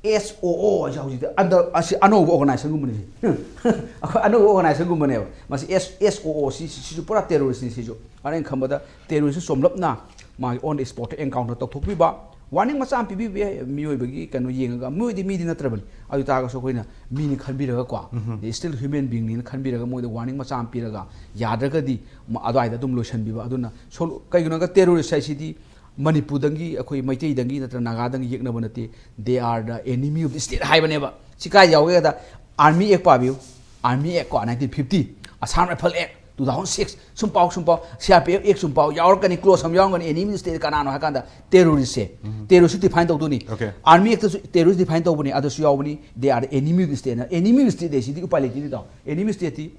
ꯑꯦꯁ ꯑꯣ ꯑꯣ ꯍꯥꯏꯁꯦ ꯍꯧꯖꯤꯛꯇꯤ ꯑꯟꯗ-, ꯑꯁꯤ ꯑꯅꯧꯕ ꯑꯣꯔꯒꯅꯥꯏꯖꯦꯁꯟꯒꯨꯝꯕꯅꯤ꯫ ꯑꯩꯈꯣꯏ ꯑꯅꯧꯕ ꯑꯣꯔꯒꯅꯥꯏꯖꯦꯁꯟꯒꯨꯝꯕꯅꯦꯕ꯫ ꯃꯁꯤ ꯑꯦꯁ, ꯑꯦꯁ ꯑꯣ ꯑꯣ ꯁꯤ, ꯁꯤꯁꯨ ꯄꯨꯔꯥ ꯇꯦꯔꯣꯔꯤꯁ꯭ꯠꯅꯤ ꯁꯤꯁꯨ꯫ ꯑꯗ ꯑꯩꯅ ꯈꯟꯕꯗ ꯇꯦꯔꯣꯔꯤꯁ꯭ꯠ ꯆꯣꯝꯂꯞꯅ ꯃꯥꯒꯤ on the spot encounter ꯇꯧꯊꯣꯛꯄꯤꯕ, ꯋꯥꯔꯅꯤꯡ ꯃꯆꯥ ꯑꯃ ꯄꯤꯕꯤꯕ ꯌꯥꯏ꯫ ꯃꯤꯑꯣꯏꯕꯒꯤ ꯀꯩꯅꯣ ꯌꯦꯡꯉꯒ, ꯃꯤꯑꯣꯏꯗꯤ ꯃꯤꯗꯤ ꯅꯠꯇ꯭ꯔꯕꯅꯤ꯫ ꯑꯗꯨ ꯇꯥꯔꯒꯁꯨ ꯑꯩꯈꯣꯏꯅ ꯃꯤꯅꯤ ꯈꯟꯕꯤꯔꯒꯀꯣ, still human being ꯅꯤꯅ ꯈꯟꯕꯤꯔꯒ ꯃꯣꯏꯗ ꯋꯥꯔꯅꯤꯡ ꯃꯆꯥ ꯑꯃ ꯄꯤꯔꯒ, ꯌꯥꯗ꯭ꯔꯒꯗꯤ ꯃ-, ꯑꯗꯨꯋꯥꯏꯗ ꯑꯗꯨꯝ ꯂꯣꯏꯁꯤꯟꯕꯤꯕ꯫ ꯑꯗꯨꯅ ꯁꯣꯂꯨ-, ꯀꯩꯒꯤꯅꯣ ꯍꯥꯏꯔꯒ ꯇꯦꯔꯣꯔꯤꯁ꯭ꯠ ꯍꯥꯏꯁꯤꯗꯤ ꯃꯅꯤꯄꯨꯔꯗꯪꯒꯤ, ꯑꯩꯈꯣꯏ ꯃꯩꯇꯩꯗꯪꯒꯤ ꯅꯠꯇ꯭ꯔꯒ ꯅꯥꯒꯥꯗꯪꯒꯤ ꯌꯦꯛꯅꯕ ꯅꯠꯇꯦ, they are the enemy of the state ꯍꯥꯏꯕꯅꯦꯕ꯫ ꯁꯤ ꯀꯥꯏ ꯌꯥꯎꯒꯦ ꯍꯥꯏꯗ, Army Act ꯄꯥꯕꯤꯌꯨ, Army Act ꯀꯣ, nineteen fifty, Assam Rifle Act two thousand six, ꯁꯨꯝ ꯄꯥꯎ, ꯁꯨꯝ ꯄꯥꯎ, C R P F Act ꯁꯨꯝ ꯄꯥꯎ, ꯌꯥꯎꯔꯛꯀꯅꯤ, clause ꯑꯃ ꯌꯥꯎꯔꯝꯒꯅꯤ, enemy of the state ꯀꯅꯥꯅꯣ ꯍꯥꯏ ꯀꯥꯟꯗ terrorist ꯁꯦ, terrorist ꯁꯨ define ꯇꯧꯗꯣꯏꯅꯤ꯫ Okay. Army Act ꯇꯁꯨ terrorist define ꯇꯧꯕꯅꯤ, ꯑꯗꯨꯁꯨ ꯌꯥꯎꯕꯅꯤ, they are the enemy of the state ꯅ, enemy of the state ꯁꯤꯗꯤ ꯎꯄꯥꯏ ꯂꯩꯇꯦꯅꯦ ꯇꯥꯎ, enemy of the state T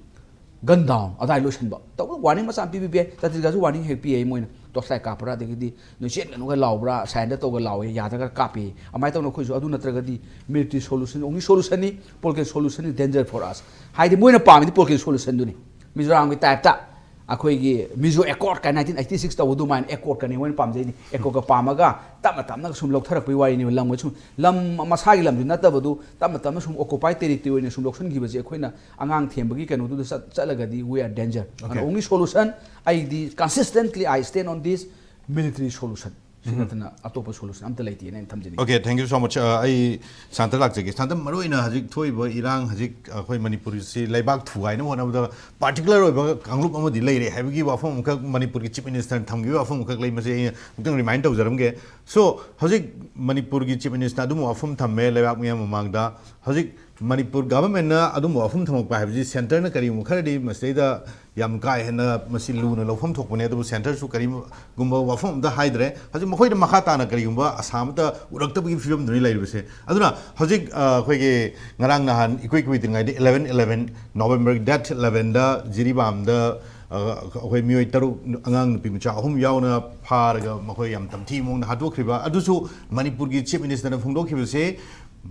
gun down ꯑꯗꯥꯏ ꯂꯣꯏꯁꯟꯕ ꯇꯧꯕ꯫ Warning ꯃꯆꯥ ꯑꯃ ꯄꯤꯕꯤꯕ ꯌꯥꯏ, ꯆꯇ꯭ꯔꯤꯒꯁꯨ warning ꯍꯦꯛ ꯄꯤ ꯌꯥꯏ, ꯃꯣꯏꯅ torchlight ꯀꯥꯞꯄ꯭ꯔꯥ, ꯑꯗꯒꯤꯗꯤ ꯅꯣꯏ ꯆꯦꯟꯒꯅꯨꯒ ꯂꯥꯎꯕ꯭ꯔꯥ, surrender ꯇꯧꯒ ꯂꯥꯎꯋꯦ, ꯌꯥꯗ꯭ꯔꯒ ꯀꯥꯞꯄꯤ꯫ ꯑꯗꯨꯃꯥꯏꯅ ꯇꯧꯅ ꯑꯩꯈꯣꯏꯁꯨ ꯑꯗꯨ ꯅꯠꯇ꯭ꯔꯒꯗꯤ military solution, only solution ꯅꯤ, political solution is danger for us꯫ ꯍꯥꯏꯗꯤ ꯃꯣꯏꯅ ꯄꯥꯝꯃꯤꯗꯤ political solution ꯗꯨꯅꯤ꯫ ꯃꯤꯖꯣꯔꯥꯝꯒꯤ type ꯇ ꯑꯩꯈꯣꯏꯒꯤ Mizo Accord ꯀꯥꯏꯅ nineteen eighty six ꯇꯧꯕ ꯑꯗꯨꯃꯥꯏꯅ accord ꯀꯅꯤ ꯃꯣꯏꯅ ꯄꯥꯝꯖꯩꯅꯤ꯫ Accord ꯀ ꯄꯥꯝꯃꯒ ꯇꯞꯅ ꯇꯞꯅꯒ ꯁꯨꯝ ꯂꯧꯊꯔꯛꯄꯒꯤ ꯋꯥꯔꯤꯅꯦꯕ꯫ ꯂꯝꯒ ꯁꯨꯝ, ꯂꯝ ꯃꯁꯥꯒꯤ ꯂꯝꯁꯨ ꯅꯠꯇꯕꯗꯨ ꯇꯞꯅ ꯇꯞꯅ ꯁꯨꯝ occupied territory ꯑꯣꯏꯅ ꯁꯨꯝ ꯂꯧꯁꯤꯟꯈꯤꯕꯁꯦ ꯑꯩꯈꯣꯏꯅ ꯑꯉꯥꯡ ꯊꯦꯝꯕꯒꯤ ꯀꯩꯅꯣꯗꯨꯗ ꯆꯠ-, ꯆꯠꯂꯒꯗꯤ we are danger꯫ Okay. Only solution, ꯑꯩꯗꯤ consistently I stand on this, military solution꯫ ꯁꯤ ꯅꯠꯇꯅ ꯑꯇꯣꯞꯄ solution ꯑꯝꯇ ꯂꯩꯇꯦꯅ ꯑꯩꯅ ꯊꯝꯖꯅꯤꯡꯉꯤ꯫ Okay, thank you so much꯫ ꯑ, ꯑꯩ ꯁꯥꯟꯇ ꯂꯥꯛꯆꯒꯦ꯫ ꯁꯥꯟꯇ, ꯃꯔꯨꯑꯣꯏꯅ ꯍꯧꯖꯤꯛ ꯊꯣꯛꯏꯕ ꯏꯔꯥꯡ, ꯍꯧꯖꯤꯛ ꯑꯩꯈꯣꯏ ꯃꯅꯤꯄꯨꯔꯁꯤ ꯂꯩꯕꯥꯛ ꯊꯨꯒꯥꯏꯅꯕ ꯍꯣꯠꯅꯕꯗ particular ꯑꯣꯏꯕ ꯀꯥꯡꯂꯨꯞ ꯑꯃꯗꯤ ꯂꯩꯔꯦ ꯍꯥꯏꯕꯒꯤ ꯋꯥꯐꯝ ꯑꯃꯈꯛ ꯃꯅꯤꯄꯨꯔꯒꯤ Chief Minister ꯅ ꯊꯝꯈꯤꯕ ꯋꯥꯐꯝ ꯑꯃꯈꯛ ꯂꯩ, ꯃꯁꯤ ꯑꯩꯅ ꯑꯃꯨꯛꯇꯪ remind ꯇꯧꯖꯔꯝꯒꯦ꯫ So, ꯍꯧꯖꯤꯛ ꯃꯅꯤꯄꯨꯔꯒꯤ Chief Minister ꯅ ꯑꯗꯨꯝꯕ ꯋꯥꯐꯝ ꯊꯝꯃꯦ ꯂꯩꯕꯥꯛ ꯃꯤꯌꯥꯝ ꯃꯃꯥꯡꯗ꯫ ꯍꯧꯖꯤꯛ ꯃꯅꯤꯄꯨꯔ government ꯅ ꯑꯗꯨꯝꯕ ꯋꯥꯐꯝ ꯊꯝꯃꯛꯄ ꯍꯥꯏꯕꯁꯤ centre ꯅ ꯀꯔꯤꯒꯨꯝꯕ ꯈꯔꯗꯤ ꯃꯁꯤꯗꯩꯗ ꯌꯥꯝ ꯀꯥ ꯍꯦꯟꯅ ꯃꯁꯤ ꯂꯨꯅ ꯂꯧꯐꯝ ꯊꯣꯛꯄꯅꯦ, ꯑꯗꯨꯕꯨ centre ꯁꯨ ꯀꯔꯤꯒꯨꯝꯕ ꯋꯥꯐꯝ ꯑꯝꯇ ꯍꯥꯏꯗ꯭ꯔꯦ꯫ ꯍꯧꯖꯤꯛ ꯃꯈꯣꯏꯗ ꯃꯈꯥ ꯇꯥꯅ ꯀꯔꯤꯒꯨꯝꯕ ꯑꯁꯥ ꯑꯃꯠꯇ ꯎꯔꯛꯇꯕꯒꯤ ꯐꯤꯕꯝꯗꯨꯅꯤ ꯂꯩꯔꯤꯕꯁꯦ꯫ ꯑꯗꯨꯅ ꯍꯧꯖꯤꯛ, ꯑ, ꯑꯩꯈꯣꯏꯒꯤ ꯉꯔꯥꯡ ꯅꯍꯥꯟ ꯏꯀꯨꯏ ꯀꯨꯏꯗ꯭ꯔꯤꯉꯩꯗ eleven eleven, November date eleven ꯗ ꯖꯤꯔꯤꯕꯥꯝꯗ, ꯑ, ꯑꯩꯈꯣꯏ ꯃꯤꯑꯣꯏ ꯇꯔꯨꯛ, ꯑꯉꯥꯡ ꯅꯨꯄꯤ ꯃꯆꯥ ꯑꯍꯨꯝ ꯌꯥꯎꯅ ꯐꯥꯔꯒ ꯃꯈꯣꯏ ꯌꯥꯝ ꯇꯝꯊꯤ ꯃꯑꯣꯡꯗ ꯍꯥꯠꯇꯣꯛꯈ꯭ꯔꯤꯕ ꯑꯗꯨꯁꯨ ꯃꯅꯤꯄꯨꯔꯒꯤ Chief Minister ꯅ ꯐꯣꯡꯗꯣꯛꯈꯤꯕꯁꯦ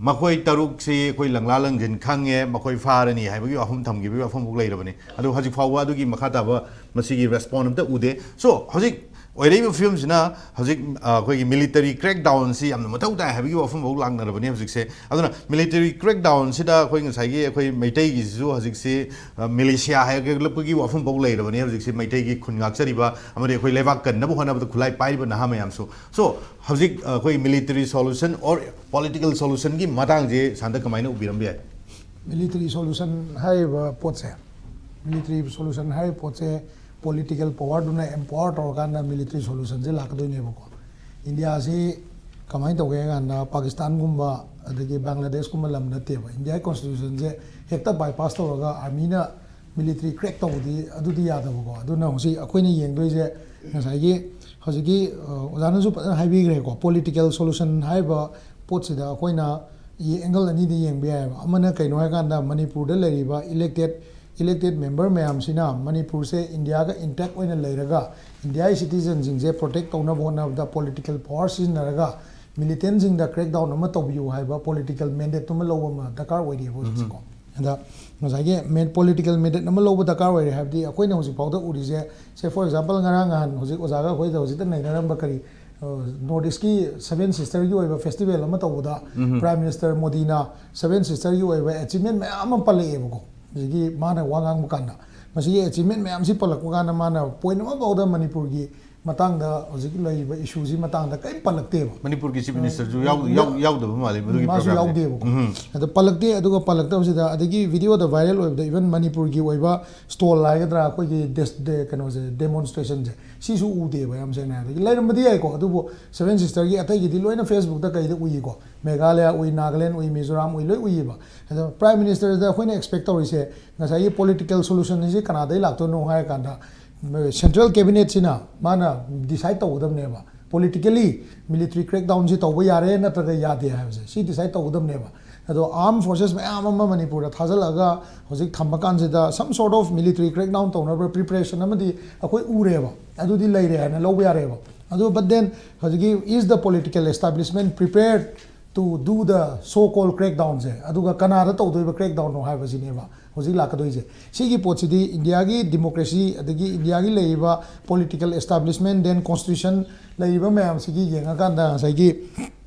ꯃꯈꯣꯏ ꯇꯔꯨꯛꯁꯤ ꯑꯩꯈꯣꯏ ꯂꯪꯂꯥ ꯂꯪꯖꯤꯟ ꯈꯪꯉꯦ, ꯃꯈꯣꯏ ꯐꯥꯔꯅꯤ ꯍꯥꯏꯕꯒꯤ ꯋꯥꯐꯝ ꯊꯝꯈꯤꯕꯒꯤ ꯋꯥꯐꯝ ꯐꯥꯎ ꯂꯩꯔꯕꯅꯤ꯫ ꯑꯗꯨ ꯍꯧꯖꯤꯛ ꯐꯥꯎꯕ ꯑꯗꯨꯒꯤ ꯃꯈꯥ ꯇꯥꯕ ꯃꯁꯤꯒꯤ response ꯑꯝꯇ ꯎꯗꯦ꯫ So, ꯍꯧꯖꯤꯛ ꯑꯣꯏꯔꯛꯏꯕ ꯐꯤꯕꯝꯁꯤꯅ ꯍꯧꯖꯤꯛ, ꯑ, ꯑꯩꯈꯣꯏꯒꯤ military crackdown ꯁꯤ ꯌꯥꯝꯅ ꯃꯊꯧ ꯇꯥꯏ ꯍꯥꯏꯕꯒꯤ ꯋꯥꯐꯝ ꯐꯥꯎ ꯂꯥꯛꯅꯔꯕꯅꯤ ꯍꯧꯖꯤꯛꯁꯦ꯫ ꯑꯗꯨꯅ military crackdown ꯁꯤꯗ ꯑꯩꯈꯣꯏ ꯉꯁꯥꯏꯒꯤ ꯑꯩꯈꯣꯏ ꯃꯩꯇꯩꯒꯤꯁꯤꯁꯨ ꯍꯧꯖꯤꯛꯁꯤ, ꯑ, militia ꯍꯥꯏꯒꯠꯂꯛꯄꯒꯤ ꯋꯥꯐꯝ ꯐꯥꯎ ꯂꯩꯔꯕꯅꯤ ꯍꯧꯖꯤꯛꯁꯤ, ꯃꯩꯇꯩꯒꯤ ꯈꯨꯟ ꯉꯥꯛꯆꯔꯤꯕ ꯑꯃꯗꯤ ꯑꯩꯈꯣꯏ ꯂꯩꯕꯥꯛ ꯀꯟꯅꯕ ꯍꯣꯠꯅꯕꯗ ꯈꯨꯠꯂꯥꯏ ꯄꯥꯏꯔꯤꯕ ꯅꯍꯥ ꯃꯌꯥꯝꯁꯨ꯫ So, ꯍꯧꯖꯤꯛ, ꯑ, ꯑꯩꯈꯣꯏ military solution or political solution ꯒꯤ ꯃꯇꯥꯡꯁꯦ ꯁꯥꯟꯇ ꯀꯃꯥꯏꯅ ꯎꯕꯤꯔꯝꯕ ꯌꯥꯏ? Military solution ꯍꯥꯏꯔꯤꯕ ꯄꯣꯠꯁꯦ, military solution ꯍꯥꯏꯔꯤꯕ ꯄꯣꯠꯁꯦ political power ꯗꯨꯅ empower ꯇꯧꯔꯀꯥꯟꯗ military solution ꯁꯦ ꯂꯥꯛꯀꯗꯣꯏꯅꯦꯕꯀꯣ꯫ ꯏꯟꯗꯤꯌꯥꯁꯤ ꯀꯃꯥꯏꯅ ꯇꯧꯒꯦ ꯍꯥꯏ ꯀꯥꯟꯗ, ꯄꯥꯀꯤꯁꯇꯥꯟꯒꯨꯝꯕ ꯑꯗꯒꯤ ꯕꯪꯒ꯭ꯂꯥꯗꯦꯁꯀꯨꯝꯕ ꯂꯝ ꯅꯠꯇꯦꯕ꯫ ꯏꯟꯗꯤꯌꯥꯒꯤ ꯀꯣꯟꯁꯇꯤꯇ꯭ꯌꯨꯁꯟꯁꯦ ꯍꯦꯛꯇ ꯕꯥꯏꯄꯥꯁ ꯇꯧꯔꯒ ꯑꯥꯔꯃꯤꯅ ꯃꯤꯂꯤꯇꯔꯤ ꯀ꯭ꯔꯦꯛ ꯇꯧꯕꯗꯤ ꯑꯗꯨꯗꯤ ꯌꯥꯗꯕꯀꯣ꯫ ꯑꯗꯨꯅ ꯍꯧꯖꯤꯛ ꯑꯩꯈꯣꯏꯅ ꯌꯦꯡꯗꯣꯏꯁꯦ ꯉꯁꯥꯏꯒꯤ ꯍꯧꯖꯤꯛꯀꯤ, ꯑ, ꯑꯣꯖꯥꯅꯁꯨ ꯐꯖꯅ ꯍꯥꯏꯕꯤꯈ꯭ꯔꯦꯀꯣ, ꯄꯣꯂꯤꯇꯤꯀꯦꯜ ꯁꯣꯂꯨꯁꯟ ꯍꯥꯏꯔꯤꯕ ꯄꯣꯠꯁꯤꯗ ꯑꯩꯈꯣꯏꯅ ꯑꯦꯡꯒꯜ ꯑꯅꯤꯗ ꯌꯦꯡꯕ ꯌꯥꯏꯑꯕ꯫ ꯑꯃꯅ ꯀꯩꯅꯣ ꯍꯥꯏꯀꯥꯟꯗ, ꯃꯅꯤꯄꯨꯔꯗ ꯂꯩꯔꯤꯕ ꯏꯂꯦꯛꯇꯦꯠ ꯏꯂꯦꯛꯇꯦꯠ ꯃꯦꯝꯕꯔ ꯃꯌꯥꯝꯁꯤꯅ ꯃꯅꯤꯄꯨꯔꯁꯦ ꯏꯟꯗꯤꯌꯥꯒ ꯏꯟꯇꯦꯛ ꯑꯣꯏꯅ ꯂꯩꯔꯒ, ꯏꯟꯗꯤꯌꯥꯒꯤ ꯁꯤꯇꯤꯖꯟꯁꯤꯡꯁꯦ ꯄ꯭ꯔꯣꯇꯦꯛ ꯇꯧꯅꯕ ꯍꯣꯠꯅꯕꯗ ꯄꯣꯂꯤꯇꯤꯀꯦꯜ ꯄꯋꯥꯔ ꯁꯤꯖꯤꯟꯅꯔꯒ ꯃꯤꯂꯤꯇꯦꯟꯁꯤꯡꯗ ꯀ꯭ꯔꯦꯛ ꯗꯥꯎꯟ ꯑꯃ ꯇꯧꯕꯤꯌꯨ ꯍꯥꯏꯕ ꯄꯣꯂꯤꯇꯤꯀꯦꯜ ꯃꯦꯟꯗꯦꯠ ꯑꯃ ꯂꯧꯕ ꯑꯃ ꯗꯔꯀꯥꯔ ꯑꯣꯏꯔꯤꯕ ꯍꯧꯖꯤꯛꯁꯦꯀꯣ꯫ ꯑꯗ ꯉꯁꯥꯏꯒꯤ ꯃꯦꯟ ꯄꯣꯂꯤꯇꯤꯀꯦꯜ ꯃꯦꯟꯗꯦꯠ ꯑꯃ ꯂꯧꯕ ꯗꯔꯀꯥꯔ ꯑꯣꯏꯔꯦ ꯍꯥꯏꯕꯗꯤ, ꯑꯩꯈꯣꯏꯅ ꯍꯧꯖꯤꯛ ꯐꯥꯎꯗ ꯎꯔꯤꯁꯦ, ꯁꯦ, ꯐꯣꯔ ꯑꯦꯛꯖꯥꯝꯄꯜ, ꯉꯔꯥꯡ ꯅꯍꯥꯟ ꯍꯧꯖꯤꯛ ꯑꯣꯖꯥꯒ ꯑꯩꯈꯣꯏꯗ ꯍꯧꯖꯤꯛꯇ ꯅꯩꯅꯔꯝꯕ ꯀꯔꯤ, ꯅꯣꯔꯠ ꯏꯁꯀꯤ ꯁꯚꯦꯟ ꯁꯤꯁꯇꯔꯒꯤ ꯑꯣꯏꯕ ꯐꯦꯁꯇꯤꯚꯦꯜ ꯑꯃ ꯇꯧꯕꯗ, ꯄ꯭ꯔꯥꯏꯝ ꯃꯤꯅꯤꯁꯇꯔ ꯃꯣꯗꯤꯅ ꯁꯚꯦꯟ ꯁꯤꯁꯇꯔꯒꯤ ꯑꯣꯏꯕ ꯑꯦꯆꯤꯞꯃꯦꯟ ꯃꯌꯥꯝ ꯑꯃ ꯄꯜꯂꯛꯑꯦꯕꯀꯣ꯫ ꯍꯧꯖꯤꯛꯀꯤ ꯃꯥꯅ ꯋꯥ ꯉꯥꯡꯕ ꯀꯥꯟꯗ, ꯃꯁꯤꯒꯤ ꯑꯦꯆꯤꯞꯃꯦꯟ ꯃꯌꯥꯝꯁꯤ ꯄꯜꯂꯛꯄ ꯀꯥꯟꯗ, ꯃꯥꯅ ꯄꯣꯏꯟ ꯑꯃꯐꯥꯎꯗ ꯃꯅꯤꯄꯨꯔꯒꯤ ꯃꯇꯥꯡꯗ, ꯍꯧꯖꯤꯛ ꯂꯩꯔꯤꯕ ꯏꯁꯨꯁꯤ ꯃꯇꯥꯡꯗ ꯀꯔꯤꯝ ꯄꯜꯂꯛꯇꯦꯕ꯫ ꯃꯅꯤꯄꯨꯔꯒꯤ ꯆꯤꯐ ꯃꯤꯅꯤꯁꯇꯔꯁꯨ ꯌꯥꯎ- ꯌꯥꯎ- ꯌꯥꯎꯗꯕ ꯃꯥꯜꯂꯦ ꯃꯗꯨꯒꯤ ꯃꯥꯁꯨ ꯄ꯭ꯔꯣꯒ꯭ꯔꯥꯝꯁꯦ꯫ ꯌꯥꯎꯗꯦꯕꯀꯣ꯫ ꯑꯗꯣ ꯄꯜꯂꯛꯇꯦ꯫ ꯑꯗꯨꯒ ꯄꯜꯂꯛꯇꯕꯁꯤꯗ, ꯑꯗꯒꯤ ꯚꯤꯗꯤꯑꯣꯗ ꯚꯥꯏꯔꯦꯜ ꯑꯣꯏꯕꯗ, ꯏꯚꯟ ꯃꯅꯤꯄꯨꯔꯒꯤ ꯑꯣꯏꯕ ꯁ꯭ꯇꯣꯜ ꯍꯥꯏꯒꯗ꯭ꯔꯥ, ꯑꯩꯈꯣꯏꯒꯤ ꯗꯦꯁ- ꯗꯦ- ꯀꯩꯅꯣꯁꯦ, ꯗꯦꯃꯣꯟꯁꯇ꯭ꯔꯦꯁꯟꯁꯦ, ꯁꯤꯁꯨ ꯎꯗꯦꯕ, ꯌꯥꯝ ꯁꯦꯡꯅ ꯍꯥꯏꯔꯗꯤ꯫ ꯂꯩꯔꯝꯕꯗꯤ ꯌꯥꯏꯀꯣ, ꯑꯗꯨꯕꯨ ꯁꯚꯦꯟ ꯁꯤꯁꯇꯔꯒꯤ ꯑꯇꯩꯒꯤꯗꯤ ꯂꯣꯏꯅ ꯐꯦꯁꯕꯨꯛꯇ ꯀꯩꯗ ꯎꯏꯀꯣ꯫ ꯃꯦꯘꯥꯂꯌꯥ ꯎꯏ, ꯅꯥꯒꯥꯂꯦꯟ ꯎꯏ, ꯃꯤꯖꯣꯔꯥꯝ ꯎꯏ, ꯂꯣꯏ ꯎꯏꯌꯦꯕ꯫ ꯑꯗꯣ ꯄ꯭ꯔꯥꯏꯝ ꯃꯤꯅꯤꯁꯇꯔꯗ ꯑꯩꯈꯣꯏꯅ ꯑꯦꯛꯁꯄꯦꯛ ꯇꯧꯔꯤꯁꯦ, ꯉꯁꯥꯏꯒꯤ ꯄꯣꯂꯤꯇꯤꯀꯦꯜ ꯁꯣꯂꯨꯁꯟ ꯑꯁꯤ ꯀꯅꯥꯗꯩ ꯂꯥꯛꯇꯣꯏꯅꯣ ꯍꯥꯏꯔꯀꯥꯟꯗ, ꯁꯦꯟꯇ꯭ꯔꯦꯜ ꯀꯦꯕꯤꯅꯦꯠꯁꯤꯅ ꯃꯥꯅ ꯗꯤꯁꯥꯏꯗ ꯇꯧꯒꯗꯕꯅꯦꯕ꯫ ꯄꯣꯂꯤꯇꯤꯀꯦꯂꯤ ꯃꯤꯂꯤꯇꯔꯤ ꯀ꯭ꯔꯦꯛ ꯗꯥꯎꯟꯁꯤ ꯇꯧꯕ ꯌꯥꯔꯦ ꯅꯠꯇ꯭ꯔꯒ ꯌꯥꯗꯦ ꯍꯥꯏꯕꯁꯦ, ꯁꯤ ꯗꯤꯁꯥꯏꯗ ꯇꯧꯒꯗꯕꯅꯦꯕ꯫ ꯑꯗꯣ ꯑꯥꯔꯝ ꯐꯣꯔꯁꯦꯁ ꯃꯌꯥꯝ ꯑꯃ ꯃꯅꯤꯄꯨꯔꯗ ꯊꯥꯖꯤꯜꯂꯒ ꯍꯧꯖꯤꯛ ꯊꯝꯕ ꯀꯥꯟꯁꯤꯗ, some sort of military crackdown ꯇꯧꯅꯕ ꯄ꯭ꯔꯤꯄꯦꯔꯦꯁꯟ ꯑꯃꯗꯤ ꯑꯩꯈꯣꯏ ꯎꯔꯦꯕ꯫ ꯑꯗꯨꯗꯤ ꯂꯩꯔꯦ ꯍꯥꯏꯅ ꯂꯧꯕ ꯌꯥꯔꯦꯕ꯫ ꯑꯗꯨ, but then, ꯍꯧꯖꯤꯛꯀꯤ, is the political establishment prepared to do the so called crackdown ꯁꯦ? ꯑꯗꯨꯒ ꯀꯅꯥꯗ ꯇꯧꯗꯣꯏꯕ ꯀ꯭ꯔꯦꯛ ꯗꯥꯎꯟꯅꯣ ꯍꯥꯏꯕꯁꯤꯅꯦꯕ ꯍꯧꯖꯤꯛ ꯂꯥꯛꯀꯗꯣꯏꯁꯦ꯫ ꯁꯤꯒꯤ ꯄꯣꯠꯁꯤꯗꯤ ꯏꯟꯗꯤꯌꯥꯒꯤ ꯗꯤꯃꯣꯀ꯭ꯔꯦꯁꯤ, ꯑꯗꯒꯤ ꯏꯟꯗꯤꯌꯥꯒꯤ ꯂꯩꯔꯤꯕ ꯄꯣꯂꯤꯇꯤꯀꯦꯜ ꯑꯦꯁꯇꯥꯕ꯭ꯂꯤꯁꯃꯦꯟ, then ꯀꯣꯟꯁꯇꯤꯇ꯭ꯌꯨꯁꯟ ꯂꯩꯔꯤꯕ ꯃꯌꯥꯝꯁꯤꯒꯤ ꯌꯦꯡꯉꯀꯥꯟꯗ, ꯉꯁꯥꯏꯒꯤ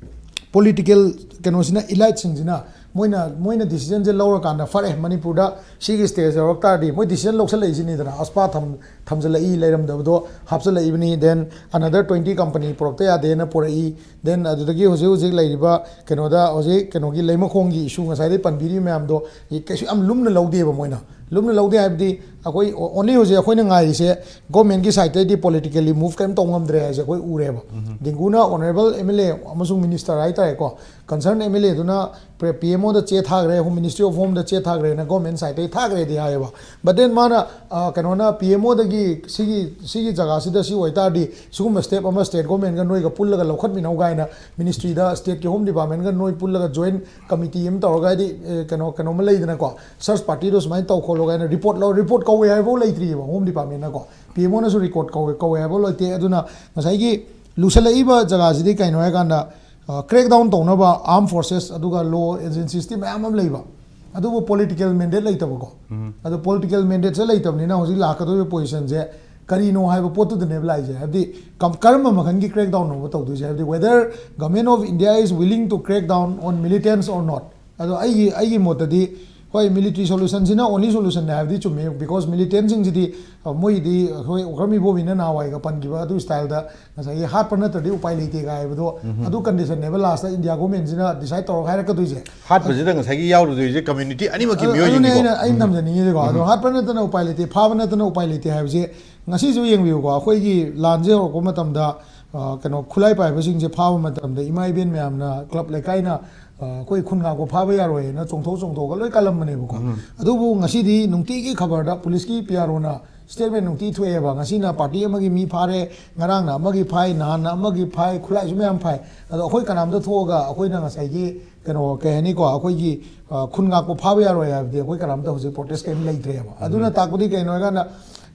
ꯄꯣꯂꯤꯇꯤꯀꯦꯜ ꯀꯩꯅꯣꯁꯤꯅ, ꯏꯂꯥꯏꯠꯁꯤꯡꯁꯤꯅ ꯃꯣꯏꯅ, ꯃꯣꯏꯅ ꯗꯤꯁꯤꯖꯟꯁꯦ ꯂꯧꯔꯀꯥꯟꯗ, ꯐꯔꯦ, ꯃꯅꯤꯄꯨꯔꯗ ꯁꯤꯒꯤ ꯁ꯭ꯇꯦꯖ ꯌꯧꯔꯛ ꯇꯥꯔꯗꯤ, ꯃꯣꯏ ꯗꯤꯁꯤꯖꯟ ꯂꯧꯁꯜꯂꯛꯏꯁꯤꯅꯤꯗꯅ, ꯑꯁꯄꯥ ꯊꯝ- ꯊꯝꯖꯤꯜꯂꯛꯏ, ꯂꯩꯔꯝꯗꯕꯗꯣ ꯍꯥꯞꯆꯤꯜꯂꯛꯏꯕꯅꯤ, then another twenty company ꯄꯨꯔꯛꯇ ꯌꯥꯗꯦꯅ ꯄꯨꯔꯛꯏ, then ꯑꯗꯨꯗꯒꯤ ꯍꯧꯖꯤꯛ ꯍꯧꯖꯤꯛ ꯂꯩꯔꯤꯕ ꯀꯩꯅꯣꯗ, ꯍꯧꯖꯤꯛ ꯀꯩꯅꯣꯒꯤ ꯂꯩꯃꯈꯣꯡꯒꯤ ꯏꯁꯨ ꯉꯁꯥꯏꯗꯩ ꯄꯟꯕꯤꯔꯤ ꯃꯌꯥꯝꯗꯣ ꯀꯩꯁꯨ ꯌꯥꯝ ꯂꯨꯝꯅ ꯂꯧꯗꯦꯕ ꯃꯣꯏꯅ꯫ ꯂꯨꯝꯅ ꯂꯧꯗꯦ ꯍꯥꯏꯕꯗꯤ ꯑꯩꯈꯣꯏ only ꯍꯧꯖꯤꯛ ꯑꯩꯈꯣꯏꯅ ꯉꯥꯏꯔꯤꯁꯦ government ꯀꯤ side ꯇꯩꯗꯤ politically move ꯀꯔꯤꯝ ꯇꯧ ꯉꯝꯗ꯭ꯔꯦ ꯍꯥꯏꯁꯦ ꯑꯩꯈꯣꯏ ꯎꯔꯦꯕ꯫ ꯗꯤꯡꯒꯨꯅ honourable M L A ꯑꯃꯁꯨꯡ minister ꯍꯥꯏꯇꯥꯔꯦꯀꯣ, concern M L A ꯗꯨꯅ P M O ꯗ ꯆꯦ ꯊꯥꯈ꯭ꯔꯦ, Home Ministry of Home ꯗ ꯆꯦ ꯊꯥꯈ꯭ꯔꯦꯅ government side ꯇꯩ ꯊꯥꯈ꯭ꯔꯦꯗꯤ ꯍꯥꯏꯌꯦꯕ꯫ But then ꯃꯥꯅ ꯑ, ꯀꯩꯅꯣꯅ P M O ꯗꯒꯤ ꯁꯤꯒꯤ ꯁꯤꯒꯤ ꯖꯒꯥꯁꯤꯗ ꯁꯤ ꯑꯣꯏꯇꯥꯔꯗꯤ ꯁꯤꯒꯨꯝꯕ step ꯑꯃ state government ꯒ ꯅꯣꯏꯒ ꯄꯨꯜꯂꯒ ꯂꯧꯈꯠꯃꯤꯟꯅꯧ ꯀꯥꯏꯅ ministry ꯗ state ꯀꯤ Home Department ꯒ ꯅꯣꯏ ꯄꯨꯜꯂꯒ joint committee ꯑꯃ ꯇꯧꯔꯒ ꯍꯥꯏꯗꯤ ꯑ, ꯀꯩꯅꯣ ꯀꯩꯅꯣꯝꯃ ꯂꯩꯗꯅꯀꯣ, search party ꯗꯣ ꯁꯨꯃꯥꯏꯅ ꯇꯧ ꯈꯣꯠꯂꯣ ꯀꯥꯏꯅ report ꯂꯧ, report ꯀꯧꯋꯦ ꯍꯥꯏꯕꯐꯥꯎ ꯂꯩꯇ꯭ꯔꯤꯑꯕ Home Department ꯅꯀꯣ꯫ P M O ꯅꯁꯨ record ꯀꯧꯋꯦ ꯀꯧꯋꯦ ꯍꯥꯏꯕꯐꯥꯎ ꯂꯩꯇꯦ꯫ ꯑꯗꯨꯅ ꯉꯁꯥꯏꯒꯤ ꯂꯨꯁꯜꯂꯛꯏꯕ ꯖꯒꯥꯁꯤꯗꯤ ꯀꯩꯅꯣ ꯍꯥꯏꯀꯥꯟꯗ ꯑ, crackdown ꯇꯧꯅꯕ armed forces ꯑꯗꯨꯒ law agencies ꯇꯤ ꯃꯌꯥꯝ ꯑꯃ ꯂꯩꯕ, ꯑꯗꯨꯕꯨ political mandate ꯂꯩꯇꯕꯀꯣ꯫ ꯑꯗꯣ political mandate ꯁꯦ ꯂꯩꯇꯕꯅꯤꯅ ꯍꯧꯖꯤꯛ ꯂꯥꯛꯀꯗꯧꯔꯤꯕ position ꯁꯦ ꯀꯔꯤꯅꯣ ꯍꯥꯏꯕ ꯄꯣꯠꯇꯨꯗꯅꯦꯕ ꯂꯥꯛꯏꯁꯦ꯫ ꯍꯥꯏꯕꯗꯤ ꯀꯝ-, ꯀꯔꯝꯕ ꯃꯈꯜꯒꯤ crackdown ꯅꯣꯕ ꯇꯧꯗꯣꯏꯁꯦ? ꯍꯥꯏꯕꯗꯤ whether government of India is willing to crack down on militants or not꯫ ꯑꯗꯣ ꯑꯩꯒꯤ ꯑꯩꯒꯤ ꯃꯣꯠꯇꯗꯤ ꯍꯣꯏ, military solution ꯁꯤꯅ only solution ꯅꯦ ꯍꯥꯏꯕꯗꯤ ꯆꯨꯝꯃꯦ, because militant ꯁꯤꯡꯁꯤꯗꯤ ꯑ, ꯃꯣꯏꯗꯤ ꯑꯩꯈꯣꯏ ꯑꯣꯀ꯭ꯔꯝ ꯏꯕꯣꯕꯤꯅ ꯅꯍꯥꯟꯋꯥꯏꯒ ꯄꯟꯈꯤꯕ ꯑꯗꯨ style ꯗ ꯉꯁꯥꯏꯒꯤ ꯍꯥꯠꯄ ꯅꯠꯇ꯭ꯔꯗꯤ ꯎꯄꯥꯏ ꯂꯩꯇꯦ ꯀꯥꯏ ꯍꯥꯏꯕꯗꯣ, ꯑꯗꯨ condition ꯅꯦꯕ last ꯇ India government ꯁꯤꯅ decide ꯇꯧꯔꯒ ꯍꯥꯏꯔꯛꯀꯗꯣꯏꯁꯦ꯫ ꯍꯥꯠꯄꯁꯤꯗ ꯉꯁꯥꯏꯒꯤ ꯌꯥꯎꯔꯨꯗꯣꯏꯁꯦ community ꯑꯅꯤꯃꯛꯀꯤ ꯑꯗꯨ- ꯑꯗꯨꯅꯦ ꯃꯤꯑꯣꯏꯁꯤꯡꯅꯤꯀꯣ꯫ ꯑꯩꯅ ꯑꯩꯅ ꯊꯝꯖꯅꯤꯡꯉꯤꯁꯦꯀꯣ꯫ ꯑꯗꯣ ꯍꯥꯠꯄ ꯅꯠꯇꯅ ꯎꯄꯥꯏ ꯂꯩꯇꯦ, ꯐꯥꯕ ꯅꯠꯇꯅ ꯎꯄꯥꯏ ꯂꯩꯇꯦ ꯍꯥꯏꯕꯁꯦ ꯉꯁꯤꯁꯨ ꯌꯦꯡꯕꯤꯌꯨꯀꯣ꯫ ꯑꯩꯈꯣꯏꯒꯤ ꯂꯥꯟꯁꯦ ꯍꯧꯔꯛꯄ ꯃꯇꯝꯗ ꯑ, ꯀꯩꯅꯣ ꯈꯨꯠꯂꯥꯏ ꯄꯥꯏꯕꯁꯤꯡꯁꯦ ꯐꯥꯕ ꯃꯇꯝꯗ ꯏꯃꯥ ꯏꯕꯦꯟ ꯃꯌꯥꯝꯅ club ꯂꯩꯀꯥꯏꯅ ꯑ, ꯑꯩꯈꯣꯏ ꯈꯨꯟ ꯉꯥꯛꯄ ꯐꯥꯕ ꯌꯥꯔꯣꯏꯅ ꯆꯣꯡꯊꯣꯛ ꯆꯣꯡꯊꯣꯛꯑꯒ ꯂꯣꯏ ꯀꯜꯂꯝꯕꯅꯦꯕꯀꯣ꯫ ꯑꯗꯨꯕꯨ ꯉꯁꯤꯗꯤ ꯅꯨꯡꯇꯤꯒꯤ ꯈꯕꯔꯗ ꯄꯨꯂꯤꯁꯀꯤ P R O ꯅ statement ꯅꯨꯡꯇꯤ ꯊꯣꯛꯑꯦꯕ, ꯉꯁꯤꯅ party ꯑꯃꯒꯤ ꯃꯤ ꯐꯥꯔꯦ, ꯉꯔꯥꯡꯅ ꯑꯃꯒꯤ ꯐꯥꯏ, ꯅꯍꯥꯟꯅ ꯑꯃꯒꯤ ꯐꯥꯏ, ꯈꯨꯠꯂꯥꯏꯁꯨ ꯃꯌꯥꯝ ꯐꯥꯏ꯫ ꯑꯗꯣ ꯑꯩꯈꯣꯏ ꯀꯅꯥꯝꯇ ꯊꯣꯛꯑꯒ ꯑꯩꯈꯣꯏꯅ ꯉꯁꯥꯏꯒꯤ ꯀꯩꯅꯣ ꯀꯩ ꯍꯥꯏꯅꯤꯀꯣ, ꯑꯩꯈꯣꯏꯒꯤ ꯑ, ꯈꯨꯟ ꯉꯥꯛꯄ ꯐꯥꯕ ꯌꯥꯔꯣꯏ ꯍꯥꯏꯕꯗꯤ ꯑꯩꯈꯣꯏ ꯀꯅꯥꯝꯇ ꯍꯧꯖꯤꯛ protest ꯀꯔꯤꯝ ꯂꯩꯇ꯭ꯔꯦꯕ꯫ ꯑꯗꯨꯅ ꯇꯥꯛꯄꯗꯤ ꯀꯩꯅꯣ ꯍꯥꯏꯀꯥꯟꯗ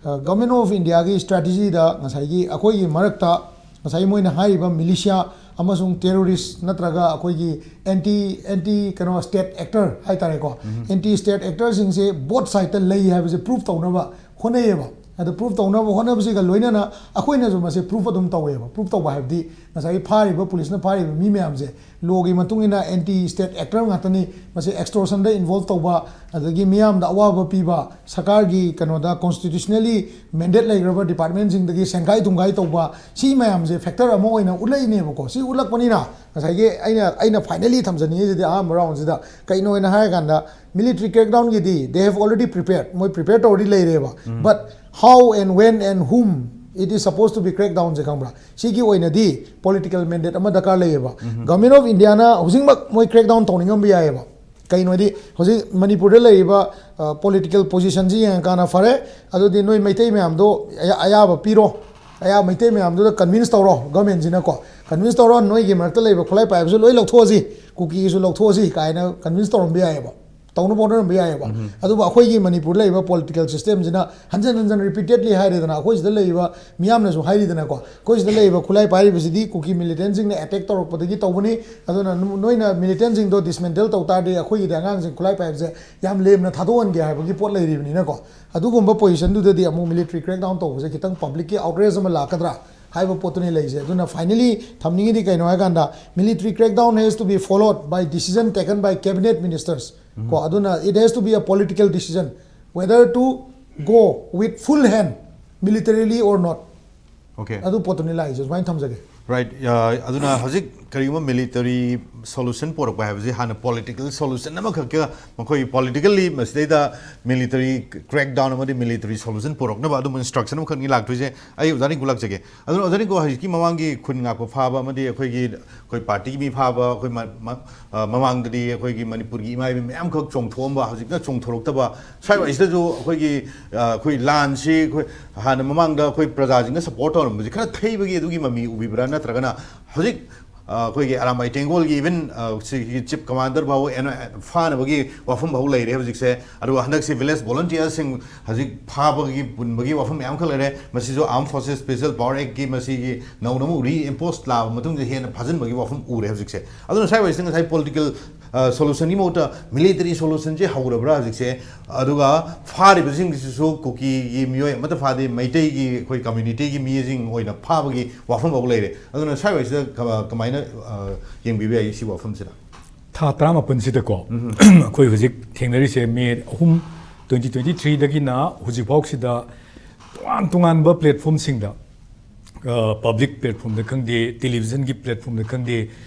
ꯑ, government of India ꯒꯤ strategy ꯗ ꯉꯁꯥꯏꯒꯤ ꯑꯩꯈꯣꯏꯒꯤ ꯃꯔꯛꯇ ꯉꯁꯥꯏ ꯃꯣꯏꯅ ꯍꯥꯏꯔꯤꯕ militia ꯑꯃꯁꯨꯡ terrorist ꯅꯠꯇ꯭ꯔꯒ ꯑꯩꯈꯣꯏꯒꯤ anti anti ꯀꯩꯅꯣ state actor ꯍꯥꯏꯇꯥꯔꯦꯀꯣ, anti state actor ꯁꯤꯡꯁꯦ both side ꯇ ꯂꯩ ꯍꯥꯏꯕꯁꯦ prove ꯇꯧꯅꯕ ꯍꯣꯠꯅꯩꯌꯦꯕ꯫ ꯑꯗꯨ ꯄ꯭ꯔꯨꯐ ꯇꯧꯅꯕ ꯍꯣꯠꯅꯕꯁꯤꯒ ꯂꯣꯏꯅꯅ ꯑꯩꯈꯣꯏꯅꯁꯨ ꯃꯁꯤ ꯄ꯭ꯔꯨꯐ ꯑꯗꯨꯝ ꯇꯧꯋꯦꯕ꯫ ꯄ꯭ꯔꯨꯐ ꯇꯧꯕ ꯍꯥꯏꯕꯗꯤ ꯉꯁꯥꯏꯒꯤ ꯐꯥꯔꯤꯕ ꯄꯨꯂꯤꯁꯅ ꯐꯥꯔꯤꯕ ꯃꯤ ꯃꯌꯥꯝꯁꯦ ꯂꯣꯒꯤ ꯃꯇꯨꯡ ꯏꯟꯅ ꯑꯦꯟꯇꯤ ꯁ꯭ꯇꯦꯠ ꯑꯦꯛꯇꯔ ꯉꯥꯛꯇꯅꯤ, ꯃꯁꯤ ꯑꯦꯛꯁꯇꯣꯔꯁꯟꯗ ꯏꯟꯚꯣꯜꯕ ꯇꯧꯕ, ꯑꯗꯒꯤ ꯃꯤꯌꯥꯝꯗ ꯑꯋꯥꯕ ꯄꯤꯕ, ꯁꯔꯀꯥꯔꯒꯤ ꯀꯩꯅꯣꯗ ꯀꯣꯟꯁꯇꯤꯇ꯭ꯌꯨꯁꯅꯦꯜꯂꯤ ꯃꯦꯟꯗꯦꯠ ꯂꯩꯈ꯭ꯔꯕ ꯗꯤꯄꯥꯔꯠꯃꯦꯟꯁꯤꯡꯗꯒꯤ ꯁꯦꯟꯈꯥꯏ ꯊꯨꯝꯈꯥꯏ ꯇꯧꯕ, ꯁꯤ ꯃꯌꯥꯝꯁꯦ ꯐꯦꯛꯇꯔ ꯑꯃ ꯑꯣꯏꯅ ꯎꯠꯂꯛꯏꯅꯦꯕꯀꯣ꯫ ꯁꯤ ꯎꯠꯂꯛꯄꯅꯤꯅ ꯉꯁꯥꯏꯒꯤ ꯑꯩꯅ ꯑꯩꯅ ꯐꯥꯏꯅꯦꯜꯂꯤ ꯊꯝꯖꯅꯤꯡꯉꯤꯁꯤꯗꯤ ꯑꯍꯥꯟꯕ ꯔꯥꯎꯟꯁꯤꯗ ꯀꯩꯅꯣ ꯑꯣꯏꯅ ꯍꯥꯏꯔꯀꯥꯟꯗ, ꯃꯤꯂꯤꯇꯔꯤ ꯀ꯭ꯔꯦꯛꯗꯥꯎꯟꯒꯤꯗꯤ they have already prepared, ꯃꯣꯏ ꯄ꯭ꯔꯤꯄꯦꯌꯔ ꯇꯧꯔꯗꯤ ꯂꯩꯔꯦꯕ꯫ But how and when and whom it is supposed to be crackdown ꯁꯦ ꯈꯪꯕ꯭ꯔꯥ? ꯁꯤꯒꯤ ꯑꯣꯏꯅꯗꯤ ꯄꯣꯂꯤꯇꯤꯀꯦꯜ ꯃꯦꯟꯗꯦꯠ ꯑꯃ ꯗꯔꯀꯥꯔ ꯂꯩꯌꯦꯕ꯫ ꯒꯚꯔꯟꯃꯦꯟ ꯑꯣꯐ ꯏꯟꯗꯤꯌꯥꯅ ꯍꯧꯖꯤꯛꯃꯛ ꯃꯣꯏ ꯀ꯭ꯔꯦꯛꯗꯥꯎꯟ ꯇꯧꯅꯤꯡꯉꯝꯕ ꯌꯥꯏꯌꯦꯕ꯫ ꯀꯩꯅꯣ ꯍꯥꯏꯗꯤ ꯍꯧꯖꯤꯛ ꯃꯅꯤꯄꯨꯔꯗ ꯂꯩꯔꯤꯕ ꯄꯣꯂꯤꯇꯤꯀꯦꯜ ꯄꯣꯖꯤꯁꯟꯁꯤ ꯌꯦꯡꯉꯀꯥꯟꯗ, ꯐꯔꯦ, ꯑꯗꯨꯗꯤ ꯅꯣꯏ ꯃꯩꯇꯩ ꯃꯌꯥꯝꯗꯣ ꯑꯌꯥ- ꯑꯌꯥꯕ ꯄꯤꯔꯣ, ꯑꯌꯥꯕ ꯃꯩꯇꯩ ꯃꯌꯥꯝꯗꯨꯗ ꯀꯟꯚꯤꯟꯁ ꯇꯧꯔꯣ ꯒꯚꯔꯟꯃꯦꯟꯁꯤꯅꯀꯣ꯫ ꯀꯟꯚꯤꯟꯁ ꯇꯧꯔꯣ, ꯅꯣꯏꯒꯤ ꯃꯔꯛꯇ ꯂꯩꯕ ꯈꯨꯠꯂꯥꯏ ꯄꯥꯏꯕꯁꯨ ꯂꯣꯏ ꯂꯧꯊꯣꯛꯑꯁꯤ, ꯀꯨꯀꯤꯒꯤꯁꯨ ꯂꯧꯊꯣꯛꯑꯁꯤ ꯀꯥꯏꯅ ꯀꯟꯚꯤꯟꯁ ꯇꯧꯔꯝꯕ ꯌꯥꯏꯌꯦꯕ, ꯇꯧꯅꯕ ꯍꯣꯠꯅꯔꯝꯕ ꯌꯥꯏꯌꯦꯕ꯫ ꯑꯗꯨꯕꯨ ꯑꯩꯈꯣꯏꯒꯤ ꯃꯅꯤꯄꯨꯔꯗ ꯂꯩꯔꯤꯕ ꯄꯣꯂꯤꯇꯤꯀꯦꯜ ꯁꯤꯁꯇꯦꯝꯁꯤꯅ ꯍꯟꯖꯟ ꯍꯟꯖꯟ ꯔꯤꯄꯤꯇꯦꯗꯂꯤ ꯍꯥꯏꯔꯦꯗꯅ, ꯑꯩꯈꯣꯏ ꯁꯤꯗ ꯂꯩꯔꯤꯕ ꯃꯤꯌꯥꯝꯅꯁꯨ ꯍꯥꯏꯔꯤꯗꯅꯀꯣ, ꯑꯩꯈꯣꯏ ꯁꯤꯗ ꯂꯩꯔꯤꯕ ꯈꯨꯠꯂꯥꯏ ꯄꯥꯏꯔꯤꯕꯁꯤꯗꯤ ꯀꯨꯀꯤ ꯃꯤꯂꯤꯇꯦꯟꯁꯤꯡꯅ ꯑꯦꯇꯦꯛ ꯇꯧꯔꯛꯄꯗꯒꯤ ꯇꯧꯕꯅꯤ, ꯑꯗꯨꯅ ꯅ- ꯅꯣꯏꯅ ꯃꯤꯂꯤꯇꯦꯟꯁꯤꯡꯗꯣ ꯗꯤꯁꯃꯦꯟꯇꯦꯜ ꯇꯧ ꯇꯥꯔꯗꯤ ꯑꯩꯈꯣꯏꯒꯤꯗꯤ ꯑꯉꯥꯡꯁꯤꯡ ꯈꯨꯠꯂꯥꯏ ꯄꯥꯏꯕꯁꯦ ꯌꯥꯝ ꯂꯦꯝꯅ ꯊꯥꯗꯣꯛꯍꯟꯒꯦ ꯍꯥꯏꯕꯒꯤ ꯄꯣꯠ ꯂꯩꯔꯤꯕꯅꯤꯅꯀꯣ꯫ ꯑꯗꯨꯒꯨꯝꯕ ꯄꯣꯖꯤꯁꯟꯗꯨꯗꯗꯤ ꯑꯃꯨꯛ ꯃꯤꯂꯤꯇꯔꯤ ꯀ꯭ꯔꯦꯛꯗꯥꯎꯟ ꯇꯧꯕꯁꯦ ꯈꯤꯇꯪ ꯄꯕ꯭ꯂꯤꯛꯀꯤ ꯑꯥꯎꯠꯔꯦꯖ ꯑꯃ ꯂꯥꯛꯀꯗ꯭ꯔꯥ ꯍꯥꯏꯕ ꯄꯣꯠꯇꯨꯅꯤ ꯂꯩꯔꯤꯁꯦ꯫ ꯑꯗꯨꯅ ꯐꯥꯏꯅꯦꯜꯂꯤ ꯊꯝꯅꯤꯡꯉꯤꯗꯤ ꯀꯩꯅꯣ ꯍꯥꯏꯀꯥꯟꯗ, military crackdown has to be followed by decision taken by cabinet ministers꯫ ꯀꯣ, ꯑꯗꯨꯅ it has to be a political decision whether to go with full hand militarily or not꯫ Okay. ꯑꯗꯨ ꯄꯣꯠꯇꯨꯅꯤ ꯂꯥꯛꯏꯁꯦ, ꯁꯨꯃꯥꯏꯅ ꯊꯝꯖꯒꯦ꯫ Right. ꯑꯗꯨꯅ ꯍꯧꯖꯤꯛ ꯀꯔꯤꯒꯨꯝꯕ ꯃꯤꯂꯤꯇꯔꯤ ꯁꯣꯂꯨꯁꯟ ꯄꯨꯔꯛꯄ ꯍꯥꯏꯕꯁꯤ ꯍꯥꯟꯅ ꯄꯣꯂꯤꯇꯤꯀꯦꯜ ꯁꯣꯂꯨꯁꯟ ꯑꯃꯈꯛꯀ, ꯃꯈꯣꯏ ꯄꯣꯂꯤꯇꯤꯀꯦꯜꯂꯤ ꯃꯁꯤꯗꯩꯗ ꯃꯤꯂꯤꯇꯔꯤ ꯀ꯭ꯔꯦꯛꯗꯥꯎꯟ ꯑꯃꯗꯤ ꯃꯤꯂꯤꯇꯔꯤ ꯁꯣꯂꯨꯁꯟ ꯄꯨꯔꯛꯅꯕ ꯑꯗꯨꯝꯕ ꯏꯟꯁꯇ꯭ꯔꯛꯁꯟ ꯑꯃꯈꯛꯅꯤ ꯂꯥꯛꯇꯣꯏꯁꯦ꯫ ꯑꯩ ꯑꯣꯖꯥ ꯅꯤꯡꯀꯨ ꯂꯥꯛꯆꯒꯦ꯫ ꯑꯗꯨꯅ ꯑꯣꯖꯥ ꯅꯤꯡꯀꯨ, ꯍꯧꯖꯤꯛꯀꯤ ꯃꯃꯥꯡꯒꯤ ꯈꯨꯟ ꯉꯥꯛꯄ ꯐꯥꯕ ꯑꯃꯗꯤ ꯑꯩꯈꯣꯏꯒꯤ, ꯑꯩꯈꯣꯏ ꯄꯥꯔꯇꯤꯒꯤ ꯃꯤ ꯐꯥꯕ, ꯑꯩꯈꯣꯏ ꯃ- ꯃ- ꯑ, ꯃꯃꯥꯡꯗꯗꯤ ꯑꯩꯈꯣꯏꯒꯤ ꯃꯅꯤꯄꯨꯔꯒꯤ ꯏꯃꯥ ꯏꯕꯦꯟ ꯃꯌꯥꯝꯈꯛ ꯆꯣꯡꯊꯣꯛꯑꯝꯕ, ꯍꯧꯖꯤꯛꯅ ꯆꯣꯡꯊꯣꯔꯛꯇꯕ, ꯁ꯭ꯋꯥꯏꯋꯥꯏꯁꯤꯗꯁꯨ ꯑꯩꯈꯣꯏꯒꯤ, ꯑ, ꯑꯩꯈꯣꯏ ꯂꯥꯟꯁꯤ ꯑꯩꯈꯣꯏ ꯍꯥꯟꯅ ꯃꯃꯥꯡꯗ ꯑꯩꯈꯣꯏ ꯄ꯭ꯔꯖꯥꯁꯤꯡꯅ ꯁꯞꯄꯣꯔꯠ ꯇꯧꯔꯝꯕꯁꯤ ꯈꯔ ꯊꯩꯕꯒꯤ ꯑꯗꯨꯒꯤ ꯃꯃꯤ ꯎꯕꯤꯕ꯭ꯔꯥ? ꯅꯠꯇ꯭ꯔꯒꯅ ꯍꯧꯖꯤꯛ, ꯑ, ꯑꯩꯈꯣꯏꯒꯤ ꯑꯔꯥꯝꯕꯥꯏ ꯇꯦꯡꯒꯣꯜꯒꯤ ꯏꯚꯟ, ꯑ, ꯁꯤꯒꯤ ꯆꯤꯞ ꯀꯃꯥꯟꯗꯔ ꯐꯥꯎꯕ ꯑꯦꯟ- ꯐꯥꯅꯕꯒꯤ ꯋꯥꯐꯝ ꯐꯥꯎ ꯂꯩꯔꯦ ꯍꯧꯖꯤꯛꯁꯦ꯫ ꯑꯗꯨꯒ ꯍꯟꯗꯛꯁꯤ ꯚꯤꯂꯦꯖ ꯚꯣꯂꯟꯇꯤꯌꯔꯁꯤꯡ ꯍꯧꯖꯤꯛ ꯐꯥꯕꯒꯤ ꯄꯨꯟꯕꯒꯤ ꯋꯥꯐꯝ ꯃꯌꯥꯝ ꯈꯔ ꯂꯩꯔꯦ꯫ ꯃꯁꯤꯁꯨ ꯑꯥꯔꯝ ꯐꯣꯔꯁꯦꯁ ꯁ꯭ꯄꯦꯁꯦꯜ ꯄꯥꯋꯔ ꯑꯦꯛꯀꯤ ꯃꯁꯤꯒꯤ ꯅꯧꯅ ꯑꯃꯨꯛ ꯔꯤꯏꯝꯄꯣꯁ ꯂꯥꯛꯑꯕ ꯃꯇꯨꯡꯗ ꯍꯦꯟꯅ ꯐꯥꯖꯤꯟꯕꯒꯤ ꯋꯥꯐꯝ ꯎꯔꯦ ꯍꯧꯖꯤꯛꯁꯦ꯫ ꯑꯗꯨꯅ ꯁ꯭ꯋꯥꯏꯋꯥꯏꯁꯤꯗ ꯉꯁꯥꯏ ꯄꯣꯂꯤꯇꯤꯀꯦꯜ ꯁꯣꯂꯨꯁꯟꯒꯤ ꯃꯍꯨꯠꯇ ꯃꯤꯂꯤꯇꯔꯤ ꯁꯣꯂꯨꯁꯟꯁꯦ ꯍꯧꯔꯕ꯭ꯔꯥ ꯍꯧꯖꯤꯛꯁꯦ? ꯑꯗꯨꯒ ꯐꯥꯔꯤꯕꯁꯤꯡꯁꯤꯁꯨ ꯀꯨꯀꯤꯒꯤ ꯃꯤꯑꯣꯏ ꯑꯃꯠꯇ ꯐꯥꯗꯦ, ꯃꯩꯇꯩꯒꯤ ꯑꯩꯈꯣꯏ ꯀꯝꯃ꯭ꯌꯨꯅꯤꯇꯤꯒꯤ ꯃꯤꯁꯤꯡ ꯑꯣꯏꯅ ꯐꯥꯕꯒꯤ ꯋꯥꯐꯝ ꯐꯥꯎꯕ ꯂꯩꯔꯦ꯫ ꯑꯗꯨꯅ ꯁ꯭ꯋꯥꯏꯋꯥꯏꯁꯤꯗ ꯀꯃꯥꯏꯅ ꯌꯦꯡꯕꯤꯕ ꯌꯥꯏ ꯁꯤ ꯋꯥꯐꯝꯁꯤꯗ? ꯊꯥ ꯇꯔꯥꯃꯥꯄꯟꯁꯤꯗꯀꯣ ꯑꯩꯈꯣꯏ ꯍꯧꯖꯤꯛ ꯊꯦꯡꯅꯔꯤꯁꯦ ꯃꯦ ꯑꯍꯨꯝ, ꯇ꯭ꯋꯦꯟꯇꯤ ꯇ꯭ꯋꯦꯟꯇꯤ ꯊ꯭ꯔꯤꯗꯒꯤꯅ ꯍꯧꯖꯤꯛꯐꯥꯎꯁꯤꯗ ꯇꯣꯉꯥꯟ ꯇꯣꯉꯥꯟꯕ ꯄ꯭ꯂꯦꯠꯐꯣꯝꯁꯤꯡꯗ, ꯄꯕ꯭ꯂꯤꯛ ꯄ꯭ꯂꯦꯠꯐꯣꯝꯗ ꯈꯪꯗꯦ, ꯇꯦꯂꯤꯚꯤꯖꯟꯒꯤ ꯄ꯭ꯂꯦꯠꯐꯣꯝꯗ ꯈꯪꯗꯦ,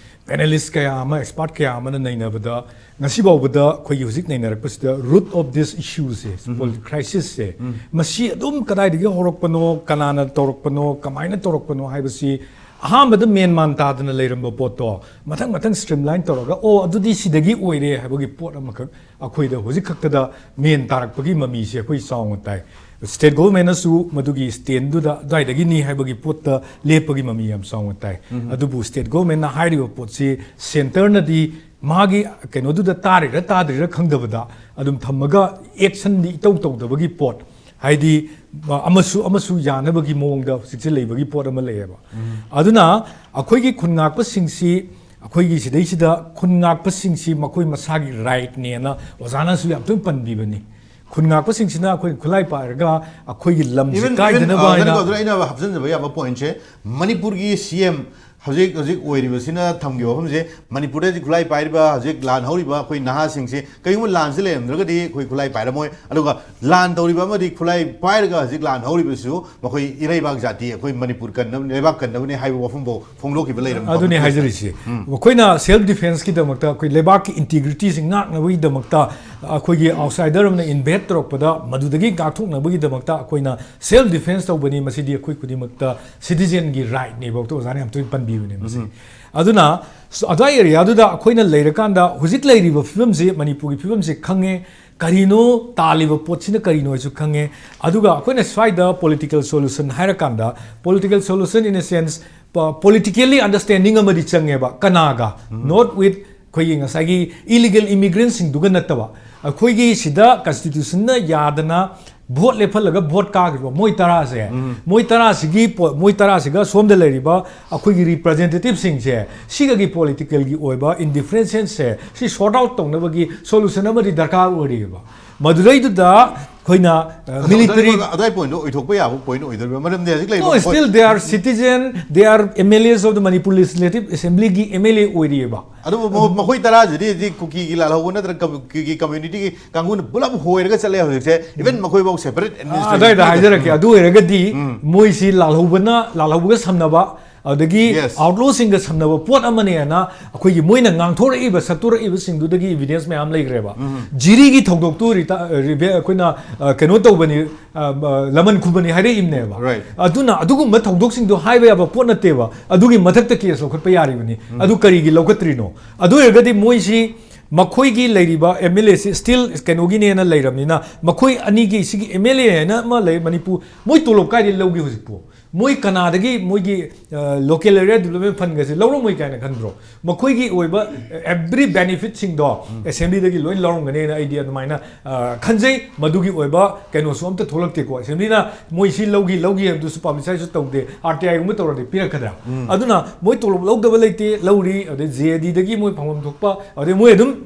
ꯄꯦꯅꯦꯂꯤꯁ ꯀꯌꯥ ꯑꯃ, ꯑꯦꯛꯁꯄꯥꯔꯠ ꯀꯌꯥ ꯑꯃꯅ ꯅꯩꯅꯕꯗ, ꯉꯁꯤ ꯐꯥꯎꯕꯗ ꯑꯩꯈꯣꯏꯒꯤ ꯍꯧꯖꯤꯛ ꯅꯩꯅꯔꯛꯄꯁꯤꯗ root of this issueꯁꯦ, ꯄꯣꯂꯤꯇꯤꯀꯦꯜ ꯀ꯭ꯔꯥꯏꯁꯤꯁꯁꯦ, ꯃꯁꯤ ꯑꯗꯨꯝ ꯀꯗꯥꯏꯗꯒꯤ ꯍꯧꯔꯛꯄꯅꯣ, ꯀꯅꯥꯅ ꯇꯧꯔꯛꯄꯅꯣ, ꯀꯃꯥꯏꯅ ꯇꯧꯔꯛꯄꯅꯣ ꯍꯥꯏꯕꯁꯤ ꯑꯍꯥꯟꯕꯗ ꯃꯦꯟ ꯃꯥꯟ ꯇꯥꯗꯅ ꯂꯩꯔꯝꯕ ꯄꯣꯠꯇꯣ ꯃꯊꯪ ꯃꯊꯪ ꯁ꯭ꯇ꯭ꯔꯤꯝꯂꯥꯏꯟ ꯇꯧꯔꯒ, ꯑꯣ, ꯑꯗꯨꯗꯤ ꯁꯤꯗꯒꯤ ꯑꯣꯏꯔꯦ ꯍꯥꯏꯕꯒꯤ ꯄꯣꯠ ꯑꯃꯈꯛ ꯑꯩꯈꯣꯏꯗ ꯍꯧꯖꯤꯛ ꯈꯛꯇꯗ ꯃꯦꯟ ꯇꯥꯔꯛꯄꯒꯤ ꯃꯃꯤꯁꯦ ꯑꯩꯈꯣꯏ ꯆꯥꯎꯅ ꯇꯥꯏ꯫ ꯁ꯭ꯇꯦꯠ ꯒꯣꯚꯔꯟꯃꯦꯟꯠꯅꯁꯨ ꯃꯗꯨꯒꯤ ꯁ꯭ꯇꯦꯟꯗꯨꯗ ꯑꯗꯨꯋꯥꯏꯗꯒꯤꯅꯤ ꯍꯥꯏꯕꯒꯤ ꯄꯣꯠꯇ ꯂꯦꯞꯄꯒꯤ ꯃꯃꯤ ꯌꯥꯝ ꯆꯥꯎꯅ ꯇꯥꯏ꯫ ꯑꯗꯨꯕꯨ ꯁ꯭ꯇꯦꯠ ꯒꯣꯚꯔꯟꯃꯦꯟꯠꯅ ꯍꯥꯏꯔꯤꯕ ꯄꯣꯠꯁꯤ ꯁꯦꯟꯇꯔꯅꯗꯤ ꯃꯥꯒꯤ ꯀꯩꯅꯣꯗꯨꯗ ꯇꯥꯔꯤꯔ ꯇꯥꯗ꯭ꯔꯤꯔ ꯈꯪꯗꯕꯗ ꯑꯗꯨꯝ ꯊꯝꯃꯒ ꯑꯦꯛꯁꯟꯗꯤ ꯏꯇꯧ ꯇꯧꯗꯕꯒꯤ ꯄꯣꯠ, ꯍꯥꯏꯗꯤ, ꯑꯃꯁꯨ ꯑꯃꯁꯨ ꯌꯥꯅꯕꯒꯤ ꯃꯑꯣꯡꯗ ꯍꯧꯖꯤꯛꯁꯦ ꯂꯩꯕꯒꯤ ꯄꯣꯠ ꯑꯃ ꯂꯩꯌꯦꯕ꯫ ꯑꯗꯨꯅ ꯑꯩꯈꯣꯏꯒꯤ ꯈꯨꯟ ꯉꯥꯛꯄꯁꯤꯡꯁꯤ, ꯑꯩꯈꯣꯏꯒꯤ ꯁꯤꯗꯩꯁꯤꯗ ꯈꯨꯟ ꯉꯥꯛꯄꯁꯤꯡꯁꯤ ꯃꯈꯣꯏ ꯃꯁꯥꯒꯤ ꯔꯥꯏꯠꯅꯦꯅ ꯑꯣꯖꯥꯅꯁꯨ ꯌꯥꯝ ꯇꯣꯏꯅ ꯄꯟꯕꯤꯕꯅꯤ꯫ ꯈꯨꯟ ꯉꯥꯛꯄꯁꯤꯡꯁꯤꯅ ꯑꯩꯈꯣꯏ ꯈꯨꯠꯂꯥꯏ ꯄꯥꯏꯔꯒ ꯑꯩꯈꯣꯏꯒꯤ ꯂꯝꯁꯤ Even- even, ꯀꯥꯏꯗꯅꯕ uh, ꯍꯥꯏꯅ ꯀꯩꯅꯣ, ꯑꯗꯨꯅ ꯑꯩꯅ ꯍꯥꯞꯆꯤꯟꯖꯕ ꯌꯥꯕ ꯄꯣꯏꯟꯠꯁꯦ, ꯃꯅꯤꯄꯨꯔꯒꯤ ꯁꯤ ꯑꯦꯝ ꯍꯧꯖꯤꯛ ꯍꯧꯖꯤꯛ ꯑꯣꯏꯔꯤꯕꯁꯤꯅ ꯊꯝꯈꯤꯕ ꯋꯥꯐꯝꯁꯦ, ꯃꯅꯤꯄꯨꯔꯗ ꯍꯧꯖꯤꯛ ꯈꯨꯠꯂꯥꯏ ꯄꯥꯏꯔꯤꯕ, ꯍꯧꯖꯤꯛ ꯂꯥꯟ ꯍꯧꯔꯤꯕ ꯑꯩꯈꯣꯏ ꯅꯍꯥꯁꯤꯡꯁꯦ, ꯀꯔꯤꯒꯨꯝꯕ ꯂꯥꯟꯁꯤ ꯂꯩꯔꯝꯗ꯭ꯔꯒꯗꯤ ꯑꯩꯈꯣꯏ ꯈꯨꯠꯂꯥꯏ ꯄꯥꯏꯔꯝꯃꯣꯏ꯫ ꯑꯗꯨꯒ ꯂꯥꯟ ꯇꯧꯔꯤꯕ ꯑꯃꯗꯤ ꯈꯨꯠꯂꯥꯏ ꯄꯥꯏꯔꯒ ꯍꯧꯖꯤꯛ ꯂꯥꯟ ꯍꯧꯔꯤꯕꯁꯤꯁꯨ ꯃꯈꯣꯏ ꯏꯔꯩꯕꯥꯛ ꯖꯥꯇꯤ, ꯑꯩꯈꯣꯏ ꯃꯅꯤꯄꯨꯔ ꯀꯟꯅꯕꯅꯤ, ꯂꯩꯕꯥꯛ ꯀꯟꯅꯕꯅꯤ ꯍꯥꯏꯕ ꯋꯥꯐꯝꯐꯥꯎ ꯐꯣꯡꯗꯣꯛꯈꯤꯕ ꯂꯩꯔꯝꯕ ꯑꯗꯨꯅꯤ ꯃꯇꯝꯗ ꯍꯥꯏꯖꯔꯤꯁꯤ꯫ ꯑꯩꯈꯣꯏꯅ ꯁꯦꯜꯐ ꯗꯤꯐꯦꯟꯁꯀꯤꯗꯃꯛꯇ, ꯑꯩꯈꯣꯏ ꯂꯩꯕꯥꯛꯀꯤ ꯏꯟꯇꯤꯒ꯭ꯔꯤꯇꯤꯁꯤ ꯉꯥꯛꯅꯕꯒꯤꯗꯃꯛꯇ ꯑꯩꯈꯣꯏꯒꯤ ꯑꯥꯎꯠꯁꯥꯏꯗꯔ ꯑꯃꯅ ꯏꯟꯚꯦꯗ ꯇꯧꯔꯛꯄꯗ ꯃꯗꯨꯗꯒꯤ ꯉꯥꯛꯊꯣꯛꯅꯕꯒꯤꯗꯃꯛꯇ ꯑꯩꯈꯣꯏꯅ ꯁꯦꯜꯐ ꯗꯤꯐꯦꯟꯁ ꯇꯧꯕꯅꯤ꯫ ꯃꯁꯤꯗꯤ ꯑꯩꯈꯣꯏ ꯈꯨꯗꯤꯡꯃꯛꯇ ꯁꯤꯇꯤꯖꯦꯟꯒꯤ ꯔꯥꯏꯠꯅꯦꯕ, ꯑꯣꯖꯥꯅ ꯌꯥꯝ ꯇꯣꯏꯅ ꯄꯟꯕꯤꯕꯅꯦ ꯃꯁꯤ꯫ ꯑꯗꯨꯅ ꯑꯗꯨꯋꯥꯏ ꯑꯦꯔꯤꯌꯥꯗꯨꯗ ꯑꯩꯈꯣꯏꯅ ꯂꯩꯔꯀꯥꯟꯗ ꯍꯧꯖꯤꯛ ꯂꯩꯔꯤꯕ ꯐꯤꯕꯝꯁꯤ, ꯃꯅꯤꯄꯨꯔꯒꯤ ꯐꯤꯕꯝꯁꯤ ꯈꯪꯉꯦ, ꯀꯔꯤꯅꯣ ꯇꯥꯜꯂꯤꯕ ꯄꯣꯠꯁꯤꯅ ꯀꯔꯤꯅꯣ ꯍꯥꯏꯁꯨ ꯈꯪꯉꯦ꯫ ꯑꯗꯨꯒ ꯑꯩꯈꯣꯏꯅ ꯁ꯭ꯋꯥꯏꯗ ꯄꯣꯂꯤꯇꯤꯀꯦꯜ ꯁꯣꯂꯨꯁꯟ ꯍꯥꯏꯔꯀꯥꯟꯗ, political solution in a sense, politically understanding ꯑꯃꯗꯤ ꯆꯪꯉꯦꯕ꯫ ꯀꯅꯥꯒ? Not with ꯑꯩꯈꯣꯏꯒꯤ ꯉꯁꯥꯏꯒꯤ ꯏꯂꯤꯒꯦꯜ ꯏꯃꯤꯒ꯭ꯔꯦꯟꯁꯤꯡꯗꯨꯒ ꯅꯠꯇꯕ, ꯑꯩꯈꯣꯏꯒꯤ ꯁꯤꯗ ꯀꯟꯁꯇꯤꯇ꯭ꯌꯨꯁꯟꯅ ꯌꯥꯗꯅ ꯚꯣꯠ ꯂꯦꯞꯍꯜꯂꯒ ꯚꯣꯠ ꯀꯥꯈ꯭ꯔꯤꯕ ꯃꯣꯏ ꯇꯔꯥꯁꯦ, ꯃꯣꯏ ꯇꯔꯥꯁꯤꯒꯤ ꯄꯣ- ꯃꯣꯏ ꯇꯔꯥꯁꯤꯒ ꯁꯣꯝꯗ ꯂꯩꯔꯤꯕ ꯑꯩꯈꯣꯏꯒꯤ ꯔꯤꯄ꯭ꯔꯖꯦꯟꯇꯦꯇꯤꯞꯁꯤꯡꯁꯦ, ꯁꯤꯒꯒꯤ ꯄꯣꯂꯤꯇꯤꯀꯦꯜꯒꯤ ꯑꯣꯏꯕ ꯏꯟꯗꯤꯐ꯭ꯔꯦꯟꯁꯦꯁꯦ ꯁꯤ ꯁꯣꯔꯠ ꯑꯥꯎꯠ ꯇꯧꯅꯕꯒꯤ ꯁꯣꯂꯨꯁꯟ ꯑꯃꯗꯤ ꯗꯔꯀꯥꯔ ꯑꯣꯏꯔꯤꯑꯕ꯫ ꯃꯗꯨꯗꯩꯗꯨꯗ ꯑꯩꯈꯣꯏꯅ, ꯑ, ꯑꯗꯣ ꯃꯤꯂꯤꯇꯔꯤ ꯑꯗꯨꯋꯥꯏ point ꯑꯣꯏꯊꯣꯛꯄ ꯌꯥꯕ point ꯑꯣꯏꯗꯣꯔꯤꯕ꯭ꯔꯥ? ꯃꯔꯝꯗꯤ ꯍꯧꯖꯤꯛ ꯂꯩꯕ No, ꯃꯈꯣꯏ still they are citizen, they are M L As of the Manipur Legislative Assembly ꯒꯤ M L A ꯑꯣꯏꯔꯤꯑꯕ꯫ ꯑꯗꯨꯕꯨ ꯃꯈꯣꯏ ꯇꯔꯥꯁꯤꯗꯤ ꯍꯧꯖꯤꯛ ꯀꯨꯀꯤꯒꯤ ꯂꯥꯜꯍꯧꯕ ꯅꯠꯇ꯭ꯔꯒ ꯀꯨꯀꯤꯒꯤ community ꯒꯤ ꯀꯥꯡꯕꯨꯅ ꯄꯨꯂꯞ ꯍꯣꯏꯔꯒ ꯆꯠꯂꯦ ꯍꯧꯖꯤꯛꯁꯦ꯫ Even ꯃꯈꯣꯏꯐꯥꯎ separate administration ꯑꯗꯨꯋꯥꯏꯗ ꯍꯥꯏꯖꯔꯛꯀꯦ꯫ ꯑꯗꯨ ꯑꯣꯏꯔꯒꯗꯤ ꯃꯣꯏꯁꯤ ꯂꯥꯜꯍꯧꯕꯅ, ꯂꯥꯜꯍꯧꯕꯒ ꯁꯝꯅꯕ, ꯑꯗꯒꯤ Yes. ꯑꯥꯎꯠꯂꯣꯁꯤꯡꯒ ꯁꯝꯅꯕ ꯄꯣꯠ ꯑꯃꯅꯦꯅ ꯑꯩꯈꯣꯏꯒꯤ ꯃꯣꯏꯅ ꯉꯥꯡꯊꯣꯔꯛꯏꯕ, ꯁꯛꯇꯣꯔꯛꯏꯕꯁꯤꯡꯗꯨꯗꯒꯤ evidence ꯃꯌꯥꯝ ꯂꯩꯈ꯭ꯔꯦꯕ꯫ ꯖꯤꯔꯤꯒꯤ ꯊꯧꯗꯣꯛꯇꯨ ꯔꯤꯇꯥ-, ꯔꯤꯕꯦ-, ꯑꯩꯈꯣꯏꯅ, ꯑ, ꯀꯩꯅꯣ ꯇꯧꯕꯅꯤ, ꯑ, ꯑ, ꯂꯃꯟ ꯈꯨꯝꯕꯅꯤ ꯍꯥꯏꯔꯛꯏꯕꯅꯦꯕ꯫ Right. ꯑꯗꯨꯅ ꯑꯗꯨꯒꯨꯝꯕ ꯊꯧꯗꯣꯛꯁꯤꯡꯗꯣ ꯍꯥꯏꯕ ꯌꯥꯕ ꯄꯣꯠ ꯅꯠꯇꯦꯕ꯫ ꯑꯗꯨꯒꯤ ꯃꯊꯛꯇ case ꯂꯧꯈꯠꯄ ꯌꯥꯔꯤꯕꯅꯤ꯫ ꯑꯗꯨ ꯀꯔꯤꯒꯤ ꯂꯧꯈꯠꯇ꯭ꯔꯤꯅꯣ? ꯑꯗꯨ ꯑꯣꯏꯔꯒꯗꯤ ꯃꯣꯏꯁꯤ ꯃꯈꯣꯏꯒꯤ ꯂꯩꯔꯤꯕ M L A ꯁꯤ still ꯀꯩꯅꯣꯒꯤꯅꯦꯅ ꯂꯩꯔꯕꯅꯤꯅ, ꯃꯈꯣꯏ ꯑꯅꯤꯒꯤ ꯁꯤꯒꯤ M L A ꯍꯥꯏꯅ ꯑꯃ ꯂꯩ ꯃꯅꯤꯄꯨꯔ, ꯃꯣꯏ ꯇꯣꯂꯣꯞ ꯀꯥꯏꯗꯒꯤ ꯂꯧꯒꯦ ꯍꯧꯖꯤꯛꯄꯨ? ꯃꯣꯏ ꯀꯅꯥꯗꯒꯤ ꯃꯣꯏꯒꯤ, ꯑ, local area development fund ꯒꯁꯦ ꯂꯧꯔꯝꯃꯣꯏ ꯀꯥꯏꯅ ꯈꯟꯕ꯭ꯔꯣ? ꯃꯈꯣꯏꯒꯤ ꯑꯣꯏꯕ every benefit ꯁꯤꯡꯗꯣ assembly ꯗꯒꯤ ꯂꯣꯏ ꯂꯧꯔꯝꯒꯅꯦꯅ ꯑꯩꯗꯤ ꯑꯗꯨꯃꯥꯏꯅ, ꯑ, ꯈꯟꯖꯩ꯫ ꯃꯗꯨꯒꯤ ꯑꯣꯏꯕ ꯀꯩꯅꯣꯁꯨ ꯑꯝꯇ ꯊꯣꯛꯂꯛꯇꯦꯀꯣ꯫ Assembly ꯅ ꯃꯣꯏ ꯁꯤ ꯂꯧꯈꯤ, ꯂꯧꯈꯤ ꯍꯥꯏꯕꯗꯨꯁꯨ publicize ꯁꯨ ꯇꯧꯗꯦ꯫ R T I ꯒꯨꯝꯕ ꯇꯧꯔꯗꯤ ꯄꯤꯔꯛꯀꯗ꯭ꯔꯥ? ꯑꯗꯨꯅ ꯃꯣꯏ ꯇꯣꯂꯣꯞ ꯂꯧꯗꯕ ꯂꯩꯇꯦ, ꯂꯧꯔꯤ꯫ ꯑꯗꯩ J A D ꯗꯒꯤ ꯃꯣꯏ ꯐꯪꯐꯝ ꯊꯣꯛꯄ, ꯑꯗꯩ ꯃꯣꯏ ꯑꯗꯨꯝ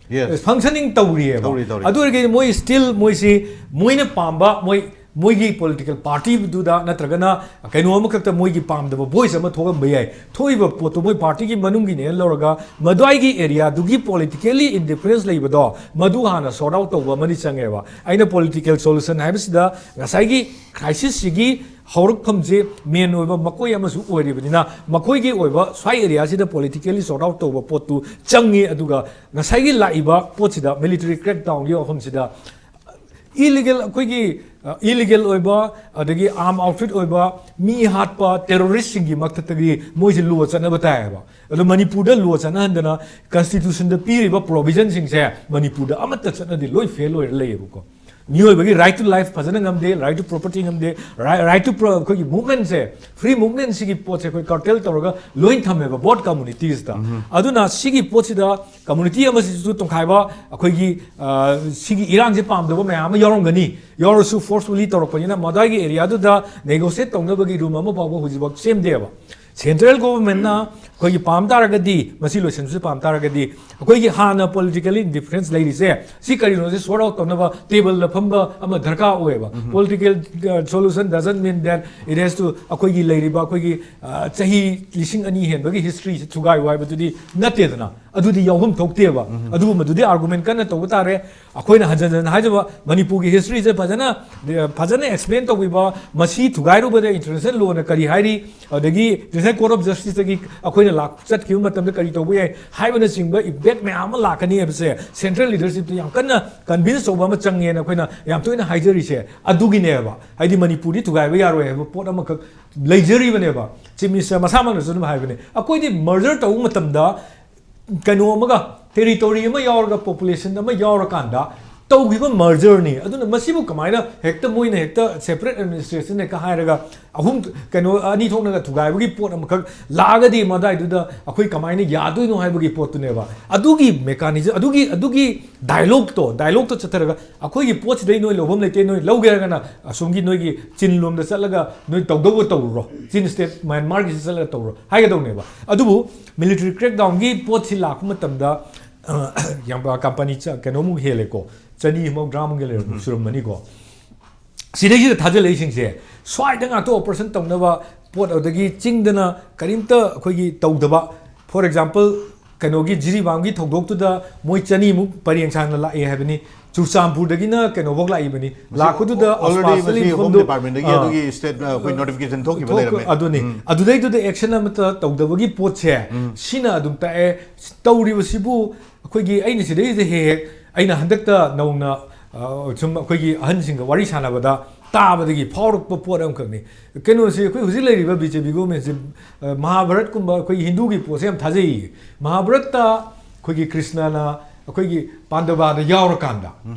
Yes. functioning ꯇꯧꯔꯤꯑꯕ꯫ ꯇꯧꯔꯤ, ꯇꯧꯔꯤ. ꯑꯗꯨ ꯑꯣꯏꯔꯒꯗꯤ ꯃꯣꯏ still ꯃꯣꯏꯁꯤ ꯃꯣꯏꯅ ꯄꯥꯝꯕ, ꯃꯣꯏ, ꯃꯣꯏꯒꯤ political party ꯗꯨꯗ ꯅꯠꯇ꯭ꯔꯒꯅ ꯀꯩꯅꯣ ꯑꯃꯈꯛꯇ ꯃꯣꯏꯒꯤ ꯄꯥꯝꯗꯕ voice ꯑꯃ ꯊꯣꯛꯑꯝꯕ ꯌꯥꯏ꯫ ꯊꯣꯛꯏꯕ ꯄꯣꯠꯇꯣ ꯃꯣꯏ party ꯒꯤ ꯃꯅꯨꯡꯒꯤꯅꯦꯅ ꯂꯧꯔꯒ ꯃꯗꯨꯋꯥꯏꯒꯤ area ꯗꯨꯒꯤ politically indifference ꯂꯩꯕꯗꯣ, ꯃꯗꯨ ꯍꯥꯟꯅ sort out ꯇꯧꯕ ꯑꯃꯗꯤ ꯆꯪꯉꯦꯕ꯫ ꯑꯩꯅ political solution ꯍꯥꯏꯕꯁꯤꯗ ꯉꯁꯥꯏꯒꯤ crisis ꯁꯤꯒꯤ ꯍꯧꯔꯛꯐꯝꯁꯦ main ꯑꯣꯏꯕ ꯃꯀꯣꯏ ꯑꯃꯁꯨ ꯑꯣꯏꯔꯤꯕꯅꯤꯅ, ꯃꯈꯣꯏꯒꯤ ꯑꯣꯏꯕ ꯁ꯭ꯋꯥꯏ area ꯁꯤꯗ politically sort out ꯇꯧꯕ ꯄꯣꯠꯇꯨ ꯆꯪꯉꯤ꯫ ꯑꯗꯨꯒ ꯉꯁꯥꯏꯒꯤ ꯂꯥꯛꯏꯕ ꯄꯣꯠꯁꯤꯗ, military crackdown ꯒꯤ ꯋꯥꯐꯝꯁꯤꯗ, illegal, ꯑꯩꯈꯣꯏꯒꯤ, ꯑ, illegal ꯑꯣꯏꯕ, ꯑꯗꯒꯤ arm outfit ꯑꯣꯏꯕ, ꯃꯤ ꯍꯥꯠꯄ terrorist ꯁꯤꯡꯒꯤ ꯃꯊꯛꯇꯒꯤ ꯃꯣꯏꯁꯦ law ꯆꯠꯅꯕ ꯇꯥꯏꯌꯦꯕ꯫ ꯑꯗꯣ ꯃꯅꯤꯄꯨꯔꯗ law ꯆꯠꯅꯍꯟꯗꯅ constitution ꯗ ꯄꯤꯔꯤꯕ provision ꯁꯤꯡꯁꯦ ꯃꯅꯤꯄꯨꯔꯗ ꯑꯃꯠꯇ ꯆꯠꯅꯗꯦ, ꯂꯣꯏ fail ꯑꯣꯏꯔ ꯂꯩꯌꯦꯕꯀꯣ꯫ ꯃꯤꯑꯣꯏꯕꯒꯤ right to life ꯐꯖꯅ ꯉꯝꯗꯦ, right to property ꯉꯝꯗꯦ, right to ꯑꯩꯈꯣꯏꯒꯤ movementꯁꯦ, free movementꯁꯤꯒꯤ ꯄꯣꯠꯁꯦ ꯑꯩꯈꯣꯏ curtail ꯇꯧꯔꯒ ꯂꯣꯏ ꯊꯝꯃꯦꯕ both communitiesꯇ꯫ ꯑꯗꯨꯅ ꯁꯤꯒꯤ ꯄꯣꯠꯁꯤꯗ community ꯑꯃꯁꯤꯁꯨ ꯇꯣꯡꯈꯥꯏꯕ, ꯑꯩꯈꯣꯏꯒꯤ ꯁꯤꯒꯤ ꯏꯔꯥꯡꯁꯦ ꯄꯥꯝꯗꯕ ꯃꯌꯥꯝ ꯑꯃ ꯌꯥꯎꯔꯝꯒꯅꯤ꯫ ꯌꯥꯎꯔꯁꯨ forcefully ꯇꯧꯔꯛꯄꯅꯤꯅ ꯃꯗꯥꯏꯒꯤ areaꯗꯨꯗ negotiate ꯇꯧꯅꯕꯒꯤ room ꯑꯃ ꯐꯥꯎꯕ ꯍꯧꯖꯤꯛꯐꯥꯎ ꯁꯦꯝꯗꯦꯕ꯫ Central governmentꯅ ꯑꯩꯈꯣꯏꯒꯤ ꯄꯥꯝ ꯇꯥꯔꯒꯗꯤ, ꯃꯁꯤ ꯂꯣꯏꯁꯤꯟꯕꯁꯤ ꯄꯥꯝ ꯇꯥꯔꯒꯗꯤ, ꯑꯩꯈꯣꯏꯒꯤ ꯍꯥꯟꯅ politically indifference ꯂꯩꯔꯤꯁꯦ ꯁꯤ ꯀꯔꯤꯅꯣꯁꯦ sort out ꯇꯧꯅꯕ tableꯗ ꯐꯝꯕ ꯑꯃ ꯗꯔꯀꯥꯔ ꯑꯣꯏꯌꯦꯕ꯫ Political solution doesn't mean that it has to ꯑꯩꯈꯣꯏꯒꯤ ꯂꯩꯔꯤꯕ ꯑꯩꯈꯣꯏꯒꯤ ꯆꯍꯤ ꯂꯤꯁꯤꯡ ꯑꯅꯤ ꯍꯦꯟꯕꯒꯤ historyꯁꯦ ꯊꯨꯒꯥꯏꯌꯨ ꯍꯥꯏꯕꯗꯨꯗꯤ ꯅꯠꯇꯦꯗꯅ꯫ ꯑꯗꯨꯗꯤ ꯌꯥꯎꯐꯝ ꯊꯣꯛꯇꯦꯕ꯫ ꯑꯗꯨꯒꯨꯝꯕꯗꯨꯗꯤ argument ꯀꯟꯅ ꯇꯧꯕ ꯇꯥꯔꯦ꯫ ꯑꯩꯈꯣꯏꯅ ꯍꯟꯖꯟ ꯍꯟꯖꯟ ꯍꯥꯏꯖꯕ, ꯃꯅꯤꯄꯨꯔꯒꯤ historyꯁꯦ ꯐꯖꯅ ꯐꯖꯅ explain ꯇꯧꯕꯤꯕ, ꯃꯁꯤ ꯊꯨꯒꯥꯏꯔꯨꯕꯗ international lawꯅ ꯀꯔꯤ ꯍꯥꯏꯔꯤ, ꯑꯗꯒꯤ International Court of Justiceꯇꯒꯤ ꯑꯩꯈꯣꯏꯅ ꯂꯥꯛ ꯆꯠꯈꯤꯕ ꯃꯇꯝꯗ ꯀꯔꯤ ꯇꯧꯕ ꯌꯥꯏ ꯍꯥꯏꯕꯅꯆꯤꯡꯕ impact ꯃꯌꯥꯝ ꯑꯃ ꯂꯥꯛꯀꯅꯤ ꯍꯥꯏꯕꯁꯦ central leadershipꯇ ꯌꯥꯝ ꯀꯟꯅ convince ꯇꯧꯕ ꯑꯃ ꯆꯪꯉꯦꯅ ꯑꯩꯈꯣꯏꯅ ꯌꯥꯝ ꯇꯣꯏꯅ ꯍꯥꯏꯖꯔꯤꯁꯦ ꯑꯗꯨꯒꯤꯅꯦꯕ꯫ ꯍꯥꯏꯗꯤ ꯃꯅꯤꯄꯨꯔꯗꯤ ꯊꯨꯒꯥꯏꯕ ꯌꯥꯔꯣꯏ ꯍꯥꯏꯕ ꯄꯣꯠ ꯑꯃꯈꯛ ꯂꯩꯖꯔꯤꯕꯅꯦꯕ꯫ Chief Minister ꯃꯁꯥꯃꯛꯅꯁꯨ ꯑꯗꯨꯝ ꯍꯥꯏꯕꯅꯦ, ꯑꯩꯈꯣꯏꯗꯤ merger ꯇꯧꯕ ꯃꯇꯝꯗ ꯀꯩꯅꯣ ꯑꯃꯒ, territory ꯑꯃ ꯌꯥꯎꯔꯒ population ꯑꯃ ꯌꯥꯎꯔꯀꯥꯟꯗ ꯇꯧꯈꯤꯕ mergerꯅꯤ꯫ ꯑꯗꯨꯅ ꯃꯁꯤꯕꯨ ꯀꯃꯥꯏꯅ ꯍꯦꯛꯇ ꯃꯣꯏꯅ ꯍꯦꯛꯇ separate administration ꯍꯦꯛꯇ ꯍꯥꯏꯔꯒ ꯑꯍꯨꯝ, ꯀꯩꯅꯣ, ꯑꯅꯤ ꯊꯣꯛꯅꯒ ꯊꯨꯒꯥꯏꯕꯒꯤ ꯄꯣꯠ ꯑꯃꯈꯛ ꯂꯥꯛꯑꯒꯗꯤ ꯃꯗꯥꯏꯗꯨꯗ ꯑꯩꯈꯣꯏ ꯀꯃꯥꯏꯅ ꯌꯥꯗꯣꯏꯅꯣ ꯍꯥꯏꯕꯒꯤ ꯄꯣꯠꯇꯨꯅꯦꯕ꯫ ꯑꯗꯨꯒꯤ mechanism, ꯑꯗꯨꯒꯤ, ꯑꯗꯨꯒꯤ dialogueꯇꯣ, dialogueꯇꯣ ꯆꯠꯊꯔꯒ ꯑꯩꯈꯣꯏꯒꯤ ꯄꯣꯠꯁꯤꯗꯩ ꯅꯣꯏ ꯂꯧꯐꯝ ꯂꯩꯇꯦ, ꯅꯣꯏ ꯂꯧꯒꯦ ꯍꯥꯏꯔꯒꯅ ꯑꯁꯣꯝꯒꯤ ꯅꯣꯏꯒꯤ ꯆꯤꯟ ꯂꯣꯝꯗ ꯆꯠꯂꯒ ꯅꯣꯏ ꯇꯧꯗꯧꯕ ꯇꯧꯔꯨꯔꯣ, ꯆꯤꯟ state ꯃ꯭ꯌꯥꯟꯃꯥꯔꯒꯤꯁꯤ ꯆꯠꯂꯒ ꯇꯧꯔꯨꯔꯣ ꯍꯥꯏꯒꯗꯧꯅꯦꯕ꯫ ꯑꯗꯨꯕꯨ military crackdownꯒꯤ ꯄꯣꯠꯁꯤ ꯂꯥꯛꯄ ꯃꯇꯝꯗ, ꯑ, ꯌꯥꯝ company ꯆ-, ꯀꯩꯅꯣꯃꯨꯛ ꯍꯦꯜꯂꯦꯀꯣ, ꯆꯅꯤ ꯃꯧꯗ꯭ꯔꯥꯃꯨꯛ ꯂꯩꯔꯝ-, ꯁꯨꯔꯝꯃꯅꯤꯀꯣ꯫ ꯁꯤꯗꯩꯁꯤꯗ ꯊꯥꯖꯤꯜꯂꯛꯏꯁꯤꯡꯁꯦ ꯁ꯭ꯋꯥꯏꯗ ꯉꯥꯛꯇ operation ꯇꯧꯅꯕ ꯄꯣꯠ, ꯑꯗꯨꯗꯒꯤ ꯆꯤꯡꯗꯅ ꯀꯔꯤꯝꯇ ꯑꯩꯈꯣꯏꯒꯤ ꯇꯧꯗꯕ, for example, ꯀꯩꯅꯣꯒꯤ ꯖꯤꯔꯤꯕꯥꯝꯒꯤ ꯊꯧꯗꯣꯛꯇꯨꯗ ꯃꯣꯏ ꯆꯅꯤꯃꯨꯛ ꯄꯔꯦꯡ ꯁꯥꯡꯅ ꯂꯥꯛꯑꯦ ꯍꯥꯏꯕꯅꯤ꯫ ꯆꯨꯔꯆꯥꯟꯄꯨꯔꯗꯒꯤꯅ ꯀꯩꯅꯣꯐꯧ ꯂꯥꯛꯏꯕꯅꯤ꯫ ꯂꯥꯛꯄꯗꯨꯗ already ꯑꯁꯄꯥꯁꯇ ꯃꯁꯤ ꯂꯩꯕ Home ꯃꯐꯝꯗꯣ, Departmentꯗꯒꯤ ꯑꯥ, ꯑꯗꯨꯒꯤ state, ꯑ, ꯑꯩꯈꯣꯏ notification ꯊꯣꯛꯈꯤꯕ ꯊꯣꯛ-, ꯂꯩꯔꯝꯃꯦ꯫ ꯑꯗꯨꯅꯤ꯫ ꯎꯝ꯫ ꯑꯗꯨꯗꯩꯗꯨꯗ action ꯑꯃꯠꯇ ꯇꯧꯗꯕꯒꯤ ꯄꯣꯠꯁꯦ, ꯎꯝ꯫ ꯁꯤꯅ ꯑꯗꯨꯝ ꯇꯥꯛꯑꯦ꯫ ꯇꯧꯔꯤꯕꯁꯤꯕꯨ ꯑꯩꯈꯣꯏꯒꯤ, ꯑꯩꯅ ꯁꯤꯗꯩꯁꯤꯗ ꯍꯦꯛ ꯍꯦꯛ ꯑꯩꯅ ꯍꯟꯗꯛꯇ ꯅꯧꯅ, ꯑ, ꯁꯨꯝ ꯑꯩꯈꯣꯏꯒꯤ ꯑꯍꯟꯁꯤꯡꯒ ꯋꯥꯔꯤ ꯁꯥꯟꯅꯕꯗ ꯇꯥꯕꯗꯒꯤ ꯐꯥꯎꯔꯛꯄ ꯄꯣꯠ ꯑꯃꯈꯛꯅꯤ꯫ ꯀꯩꯅꯣꯁꯦ, ꯑꯩꯈꯣꯏ ꯍꯧꯖꯤꯛ ꯂꯩꯔꯤꯕ BJP governmentꯁꯦ, ꯑ, ꯃꯍꯥꯚꯥꯔꯠꯀꯨꯝꯕ ꯑꯩꯈꯣꯏꯒꯤ ꯍꯤꯟꯗꯨꯒꯤ ꯄꯣꯠꯁꯦ ꯌꯥꯝ ꯊꯥꯖꯩꯌꯦ꯫ ꯃꯍꯥꯚꯥꯔꯠꯇ ꯑꯩꯈꯣꯏꯒꯤ ꯀ꯭ꯔꯤꯁꯅꯅ ꯑꯩꯈꯣꯏꯒꯤ ꯄꯥꯟꯗꯕꯥꯗ ꯌꯥꯎꯔꯀꯥꯟꯗ,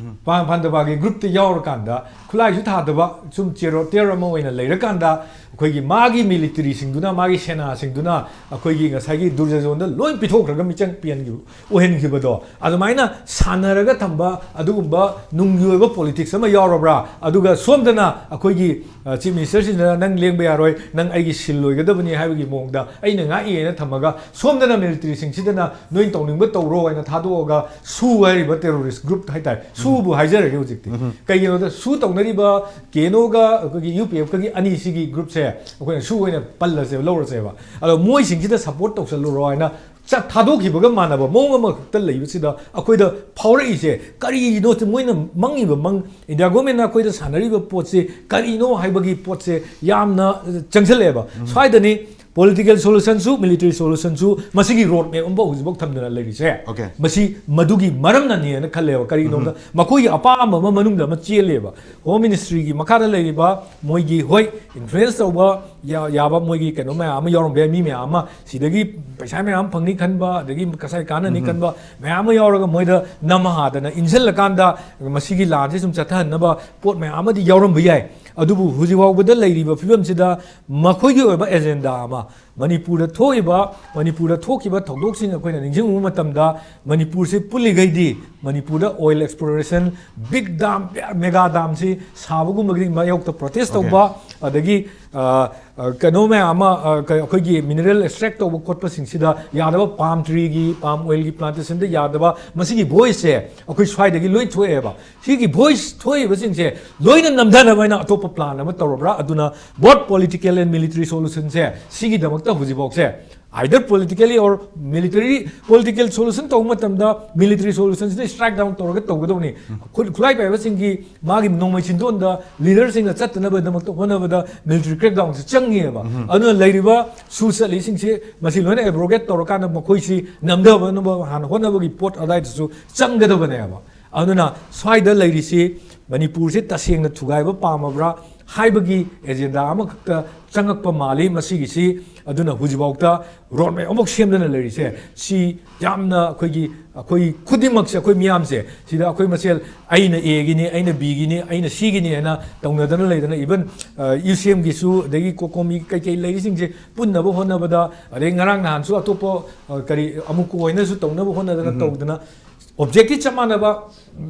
ꯄꯥꯟꯗꯕꯥꯒꯤ ꯒ꯭ꯔꯨꯞꯇ ꯌꯥꯎꯔꯀꯥꯟꯗ, ꯈꯨꯠꯂꯥꯏꯁꯨ ꯊꯥꯗꯕ, ꯁꯨꯝ ꯆꯦꯔꯣꯇꯤꯌꯔ ꯑꯃ ꯑꯣꯏꯅ ꯂꯩꯔꯀꯥꯟꯗ, ꯑꯩꯈꯣꯏꯒꯤ ꯃꯥꯒꯤ ꯃꯤꯂꯤꯇꯔꯤꯁꯤꯡꯗꯨꯅ, ꯃꯥꯒꯤ ꯁꯦꯅꯥꯁꯤꯡꯗꯨꯅ ꯑꯩꯈꯣꯏꯒꯤ ꯉꯁꯥꯏꯒꯤ ꯗꯨꯔꯖꯣꯙꯟꯗ ꯂꯣꯏ ꯄꯤꯊꯣꯛꯈ꯭ꯔꯒ ꯃꯤꯆꯪ ꯄꯤꯍꯟꯈꯤꯕ, ꯑꯣꯏꯍꯟꯈꯤꯕꯗꯣ, ꯑꯗꯨꯃꯥꯏꯅ ꯁꯥꯟꯅꯔꯒ ꯊꯝꯕ ꯑꯗꯨꯒꯨꯝꯕ ꯅꯨꯡꯒꯤ ꯑꯣꯏꯕ ꯄꯣꯂꯤꯇꯤꯛꯁ ꯑꯃ ꯌꯥꯎꯔꯕ꯭ꯔꯥ? ꯑꯗꯨꯒ ꯁꯣꯝꯗꯅ ꯑꯩꯈꯣꯏꯒꯤ ꯆꯤꯐ ꯃꯤꯅꯤꯁꯇꯔꯁꯤꯡꯗꯨꯅ, "ꯅꯪ ꯂꯦꯡꯕ ꯌꯥꯔꯣꯏ, ꯅꯪ ꯑꯩꯒꯤ ꯁꯤꯜ ꯑꯣꯏꯒꯗꯕꯅꯤ" ꯍꯥꯏꯕꯒꯤ ꯃꯑꯣꯡꯗ ꯑꯩꯅ ꯉꯥꯛꯏ ꯍꯥꯏꯅ ꯊꯝꯃꯒ, ꯁꯣꯝꯗꯅ ꯃꯤꯂꯤꯇꯔꯤꯁꯤꯡꯁꯤꯗꯅ, "ꯅꯣꯏ ꯇꯧꯅꯤꯡꯕ ꯇꯧꯔꯣ" ꯍꯥꯏꯅ ꯊꯥꯗꯣꯛꯑꯒ, ꯁꯨ ꯍꯥꯏꯔꯤꯕ ꯇꯦꯔꯣꯔꯤꯁ ꯒ꯭ꯔꯨꯞ ꯍꯥꯏꯇꯥꯔꯦ, ꯁꯨꯕꯨ ꯍꯥꯏꯖꯔꯒꯦ ꯍꯧꯖꯤꯛꯇꯤ꯫ ꯀꯩꯒꯤꯅꯣꯗ, ꯁꯨ ꯇꯧꯅꯔꯤꯕ ꯀꯦ ꯑꯦꯟ ꯑꯣꯒ ꯑꯩꯈꯣꯏꯒꯤ ꯌꯨ ꯄꯤ ꯑꯦꯐꯀꯒꯤ ꯑꯅꯤꯁꯤꯒꯤ ꯒ꯭ꯔꯨꯞꯁꯦ ꯑꯩꯈꯣꯏꯅ ꯁꯨ ꯑꯣꯏꯅ ꯄꯜꯂꯁꯦꯕ, ꯂꯧꯔꯁꯦꯕ꯫ ꯑꯗꯣ ꯃꯣꯏꯁꯤꯡꯁꯤꯗ ꯁꯞꯄꯣꯔꯠ ꯇꯧꯁꯜꯂꯨꯔꯣ ꯍꯥꯏꯅ ꯆꯠ ꯊꯥꯗꯣꯛꯈꯤꯕꯒ ꯃꯥꯟꯅꯕ ꯃꯑꯣꯡ ꯑꯃꯈꯛꯇ ꯂꯩꯕꯁꯤꯗ ꯑꯩꯈꯣꯏꯗ ꯐꯥꯎꯔꯛꯏꯁꯦ ꯀꯔꯤꯅꯣ? ꯃꯣꯏꯅ ꯃꯪꯉꯤꯕ ꯃꯪ, ꯏꯟꯗꯤꯌꯥ ꯒꯣꯔꯃꯦꯟꯅ ꯑꯩꯈꯣꯏꯗ ꯁꯥꯟꯅꯔꯤꯕ ꯄꯣꯠꯁꯤ ꯀꯔꯤꯅꯣ ꯍꯥꯏꯕꯒꯤ ꯄꯣꯠꯁꯦ ꯌꯥꯝꯅ, ꯑ, ꯆꯪꯁꯜꯂꯛꯑꯦꯕ꯫ ꯁ꯭ꯋꯥꯏꯗꯅꯤ ꯄꯣꯂꯤꯇꯤꯀꯦꯜ ꯁꯣꯂꯨꯁꯟꯁꯨ, ꯃꯤꯂꯤꯇꯔꯤ ꯁꯣꯂꯨꯁꯟꯁꯨ, ꯃꯁꯤꯒꯤ ꯔꯣꯗ ꯃꯦꯞ ꯑꯃꯐꯥꯎ ꯍꯧꯖꯤꯛꯐꯥꯎ ꯊꯝꯗꯅ ꯂꯩꯔꯤꯁꯦ꯫ Okay. ꯃꯁꯤ ꯃꯗꯨꯒꯤ ꯃꯔꯝꯅꯅꯦꯅ ꯈꯜꯂꯦꯕ꯫ ꯀꯔꯤꯒꯤꯅꯣꯗ ꯃꯈꯣꯏꯒꯤ ꯑꯄꯥꯝꯕ ꯑꯃ ꯃꯅꯨꯡꯗ ꯑꯃ ꯆꯦꯜꯂꯦꯕ꯫ ꯍꯣꯝ ꯃꯤꯅꯤꯁꯇ꯭ꯔꯤꯒꯤ ꯃꯈꯥꯗ ꯂꯩꯔꯤꯕ ꯃꯣꯏꯒꯤ, ꯍꯣꯏ, ꯏꯟꯐ꯭ꯂꯨꯌꯦꯟꯁ ꯇꯧꯕ ꯌꯥ-, ꯌꯥꯕ ꯃꯣꯏꯒꯤ ꯀꯩꯅꯣ ꯃꯌꯥꯝ ꯑꯃ ꯌꯥꯎꯔꯝꯕ ꯌꯥꯏ, ꯃꯤ ꯃꯌꯥꯝ ꯑꯃ ꯁꯤꯗꯒꯤ ꯄꯩꯁꯥ ꯃꯌꯥꯝ ꯐꯪꯅꯤ ꯈꯟꯕ, ꯑꯗꯒꯤ ꯀꯁꯥꯏ ꯀꯥꯟꯅꯅꯤ ꯈꯟꯕ ꯃꯌꯥꯝ ꯑꯃ ꯌꯥꯎꯔꯒ ꯃꯣꯏꯗ ꯅꯝꯍꯥꯗꯅ ꯏꯟꯁꯤꯜꯂꯀꯥꯟꯗ ꯃꯁꯤꯒꯤ ꯂꯥꯟꯁꯦ ꯁꯨꯝ ꯆꯠꯊꯍꯟꯅꯕ ꯄꯣꯠ ꯃꯌꯥꯝ ꯑꯃꯗꯤ ꯌꯥꯎꯔꯝꯕ ꯌꯥꯏ꯫ ꯑꯗꯨꯕꯨ ꯍꯧꯖꯤꯛ ꯐꯥꯎꯕꯗ ꯂꯩꯔꯤꯕ ꯐꯤꯕꯝꯁꯤꯗ ꯃꯈꯣꯏꯒꯤ ꯑꯣꯏꯕ ꯑꯦꯖꯦꯟꯗꯥ ꯑꯃ, ꯃꯅꯤꯄꯨꯔꯗ ꯊꯣꯛꯏꯕ, ꯃꯅꯤꯄꯨꯔꯗ ꯊꯣꯛꯈꯤꯕ ꯊꯧꯗꯣꯛꯁꯤꯡ ꯑꯩꯈꯣꯏꯅ ꯅꯤꯡꯁꯤꯡꯕ ꯃꯇꯝꯗ, ꯃꯅꯤꯄꯨꯔꯁꯤ ꯄꯨꯜꯂꯤꯈꯩꯗꯤ ꯃꯅꯤꯄꯨꯔꯗ oil exploration, big dam, mega ꯗꯥꯝꯁꯤ ꯁꯥꯕꯒꯨꯝꯕꯒꯤ ꯃꯥꯌꯣꯛꯇ ꯄ꯭ꯔꯣꯇꯦꯁ Okay. ꯇꯧꯕ, ꯑꯗꯒꯤ, ꯑ, ꯑ, ꯀꯩꯅꯣ ꯃꯌꯥꯝ ꯑꯃ, ꯑ, ꯀ-, ꯑꯩꯈꯣꯏꯒꯤ ꯃꯤꯅꯔꯦꯜ ꯑꯦꯛꯁꯇ꯭ꯔꯦꯛ ꯇꯧꯕ ꯈꯣꯠꯄꯁꯤꯡꯁꯤꯗ ꯌꯥꯗꯕ, ꯄꯥꯝ ꯇ꯭ꯔꯤꯒꯤ, ꯄꯥꯝ ꯑꯣꯏꯜꯒꯤ ꯄ꯭ꯂꯥꯟꯇꯦꯁꯟꯗ ꯌꯥꯗꯕ, ꯃꯁꯤꯒꯤ ꯚꯣꯏꯁꯁꯦ ꯑꯩꯈꯣꯏ ꯁ꯭ꯋꯥꯏꯗꯒꯤ ꯂꯣꯏ ꯊꯣꯛꯑꯦꯕ꯫ ꯁꯤꯒꯤ ꯚꯣꯏꯁ ꯊꯣꯛꯏꯕꯁꯤꯡꯁꯦ ꯂꯣꯏꯅ ꯅꯝꯊꯅꯕ ꯍꯥꯏꯅ ꯑꯇꯣꯞꯄ ꯄ꯭ꯂꯥꯟ ꯑꯃ ꯇꯧꯔꯕ꯭ꯔꯥ? ꯑꯗꯨꯅ both political and military solution say ꯁꯤꯒꯤꯗꯃꯛꯇ ꯍꯧꯖꯤꯛꯐꯥꯎꯁꯦ, either politically or military, political solution ꯇꯧꯕ ꯃꯇꯝꯗ ꯃꯤꯂꯤꯇꯔꯤ ꯁꯣꯂꯨꯁꯟꯁꯤꯅ ꯁ꯭ꯇ꯭ꯔꯥꯏꯛ ꯗꯥꯎꯟ ꯇꯧꯔꯒ ꯇꯧꯒꯗꯧꯅꯤ꯫ ꯈꯨꯠ-, ꯈꯨꯠꯂꯥꯏ ꯄꯥꯏꯕꯁꯤꯡꯒꯤ ꯃꯥꯒꯤ ꯅꯣꯡꯃꯩ ꯆꯤꯟꯗꯣꯟꯗ ꯂꯤꯗꯔꯁꯤꯡꯅ ꯆꯠꯇꯅꯕꯒꯤꯗꯃꯛꯇ ꯍꯣꯠꯅꯕꯗ ꯃꯤꯂꯤꯇꯔꯤ ꯀ꯭ꯔꯦꯛ ꯗꯥꯎꯟꯁꯦ ꯆꯪꯉꯦꯕ꯫ ꯑꯗꯨꯅ ꯂꯩꯔꯤꯕ ꯁꯨ ꯆꯠꯂꯤꯁꯤꯡꯁꯤ ꯃꯁꯤ ꯂꯣꯏꯅ ꯑꯦꯕ꯭ꯔꯣꯒꯦꯠ ꯇꯧꯔꯀꯥꯟꯗ ꯃꯈꯣꯏꯁꯤ ꯅꯝꯊꯅꯕ ꯍꯥꯟꯅ ꯍꯣꯠꯅꯕꯒꯤ ꯄꯣꯠ ꯑꯗꯥꯏꯗꯁꯨ ꯆꯪꯒꯗꯕꯅꯦꯕ꯫ ꯑꯗꯨꯅ ꯁ꯭ꯋꯥꯏꯗ ꯂꯩꯔꯤꯁꯤ ꯃꯅꯤꯄꯨꯔꯁꯤ ꯇꯁꯦꯡꯅ ꯊꯨꯒꯥꯏꯕ ꯄꯥꯝꯃꯕ꯭ꯔꯥ ꯍꯥꯏꯕꯒꯤ ꯑꯦꯖꯦꯟꯗꯥ ꯑꯃꯈꯛꯇ ꯆꯪꯉꯛꯄ ꯃꯥꯜꯂꯤ ꯃꯁꯤꯒꯤꯁꯤ꯫ ꯑꯗꯨꯅ ꯍꯧꯖꯤꯛꯐꯥꯎꯗ ꯔꯣꯗ ꯃꯦꯞ ꯑꯃꯐꯥꯎ ꯁꯦꯝꯗꯅ ꯂꯩꯔꯤꯁꯦ ꯁꯤ ꯌꯥꯝꯅ ꯑꯩꯈꯣꯏꯒꯤ, ꯑꯩꯈꯣꯏ ꯈꯨꯗꯤꯡꯃꯛꯁꯦ, ꯑꯩꯈꯣꯏ ꯃꯤꯌꯥꯝꯁꯦ ꯁꯤꯗ ꯑꯩꯈꯣꯏ ꯃꯁꯦꯜ ꯑꯩꯅ ꯑꯦꯒꯤꯅꯤ, ꯑꯩꯅ ꯕꯤꯒꯤꯅꯤ, ꯑꯩꯅ ꯁꯤꯒꯤꯅꯤ ꯍꯥꯏꯅ ꯇꯧꯅꯗꯅ ꯂꯩꯗꯅ, ꯏꯚꯟ ꯌꯨ ꯁꯤ ꯑꯦꯝꯒꯤꯁꯨ ꯑꯗꯒꯤ ꯀꯣꯀꯣꯃꯤ ꯀꯩꯀꯩ ꯂꯩꯔꯤꯁꯤꯡꯁꯦ ꯄꯨꯟꯅꯕ ꯍꯣꯠꯅꯕꯗ, ꯑꯗꯩ ꯉꯔꯥꯡ ꯅꯍꯥꯟꯁꯨ ꯑꯇꯣꯞꯄ ꯑ, ꯀꯔꯤ ꯑꯃꯨꯛ ꯍꯣꯏꯅꯁꯨ ꯇꯧꯅꯕ ꯍꯣꯠꯅꯗꯅ ꯇꯧꯗꯅ ꯑꯣꯕꯖꯦꯛꯇꯤ ꯆꯞ ꯃꯥꯟꯅꯕ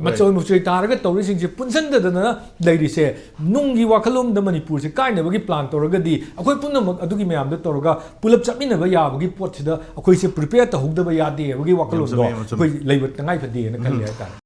ꯃꯆꯣꯏ ꯃꯆꯣꯏ ꯇꯥꯔꯒ ꯇꯧꯔꯤꯁꯤꯡꯁꯦ ꯄꯨꯟꯁꯤꯟꯗꯗꯅ ꯂꯩꯔꯤꯁꯦ ꯅꯨꯡꯒꯤ ꯋꯥꯈꯜꯂꯣꯟꯗ ꯃꯅꯤꯄꯨꯔꯁꯦ ꯀꯥꯏꯅꯕꯒꯤ ꯄ꯭ꯂꯥꯟ ꯇꯧꯔꯒꯗꯤ ꯑꯩꯈꯣꯏ ꯄꯨꯝꯅꯃꯛ ꯑꯗꯨꯒꯤ ꯃꯌꯥꯝꯗ ꯇꯧꯔꯒ ꯄꯨꯂꯞ ꯆꯠꯃꯤꯟꯅꯕ ꯌꯥꯕꯒꯤ ꯄꯣꯠꯁꯤꯗ ꯑꯩꯈꯣꯏꯁꯦ ꯄ꯭ꯔꯤꯄꯦꯌꯔ ꯇꯧꯍꯧꯗꯕ ꯌꯥꯗꯦ ꯍꯥꯏꯕꯒꯤ ꯋꯥꯈꯜꯂꯣꯟꯗꯣ ꯆꯨꯝꯃꯦ, ꯌꯥꯝ ꯆꯨꯝꯃꯦ꯫ ꯑꯩꯈꯣꯏ ꯂꯩꯕ ꯇꯉꯥꯏ ꯐꯗꯦꯅ ꯈꯜꯂꯤ ꯍꯥꯏꯇꯥꯔꯦ꯫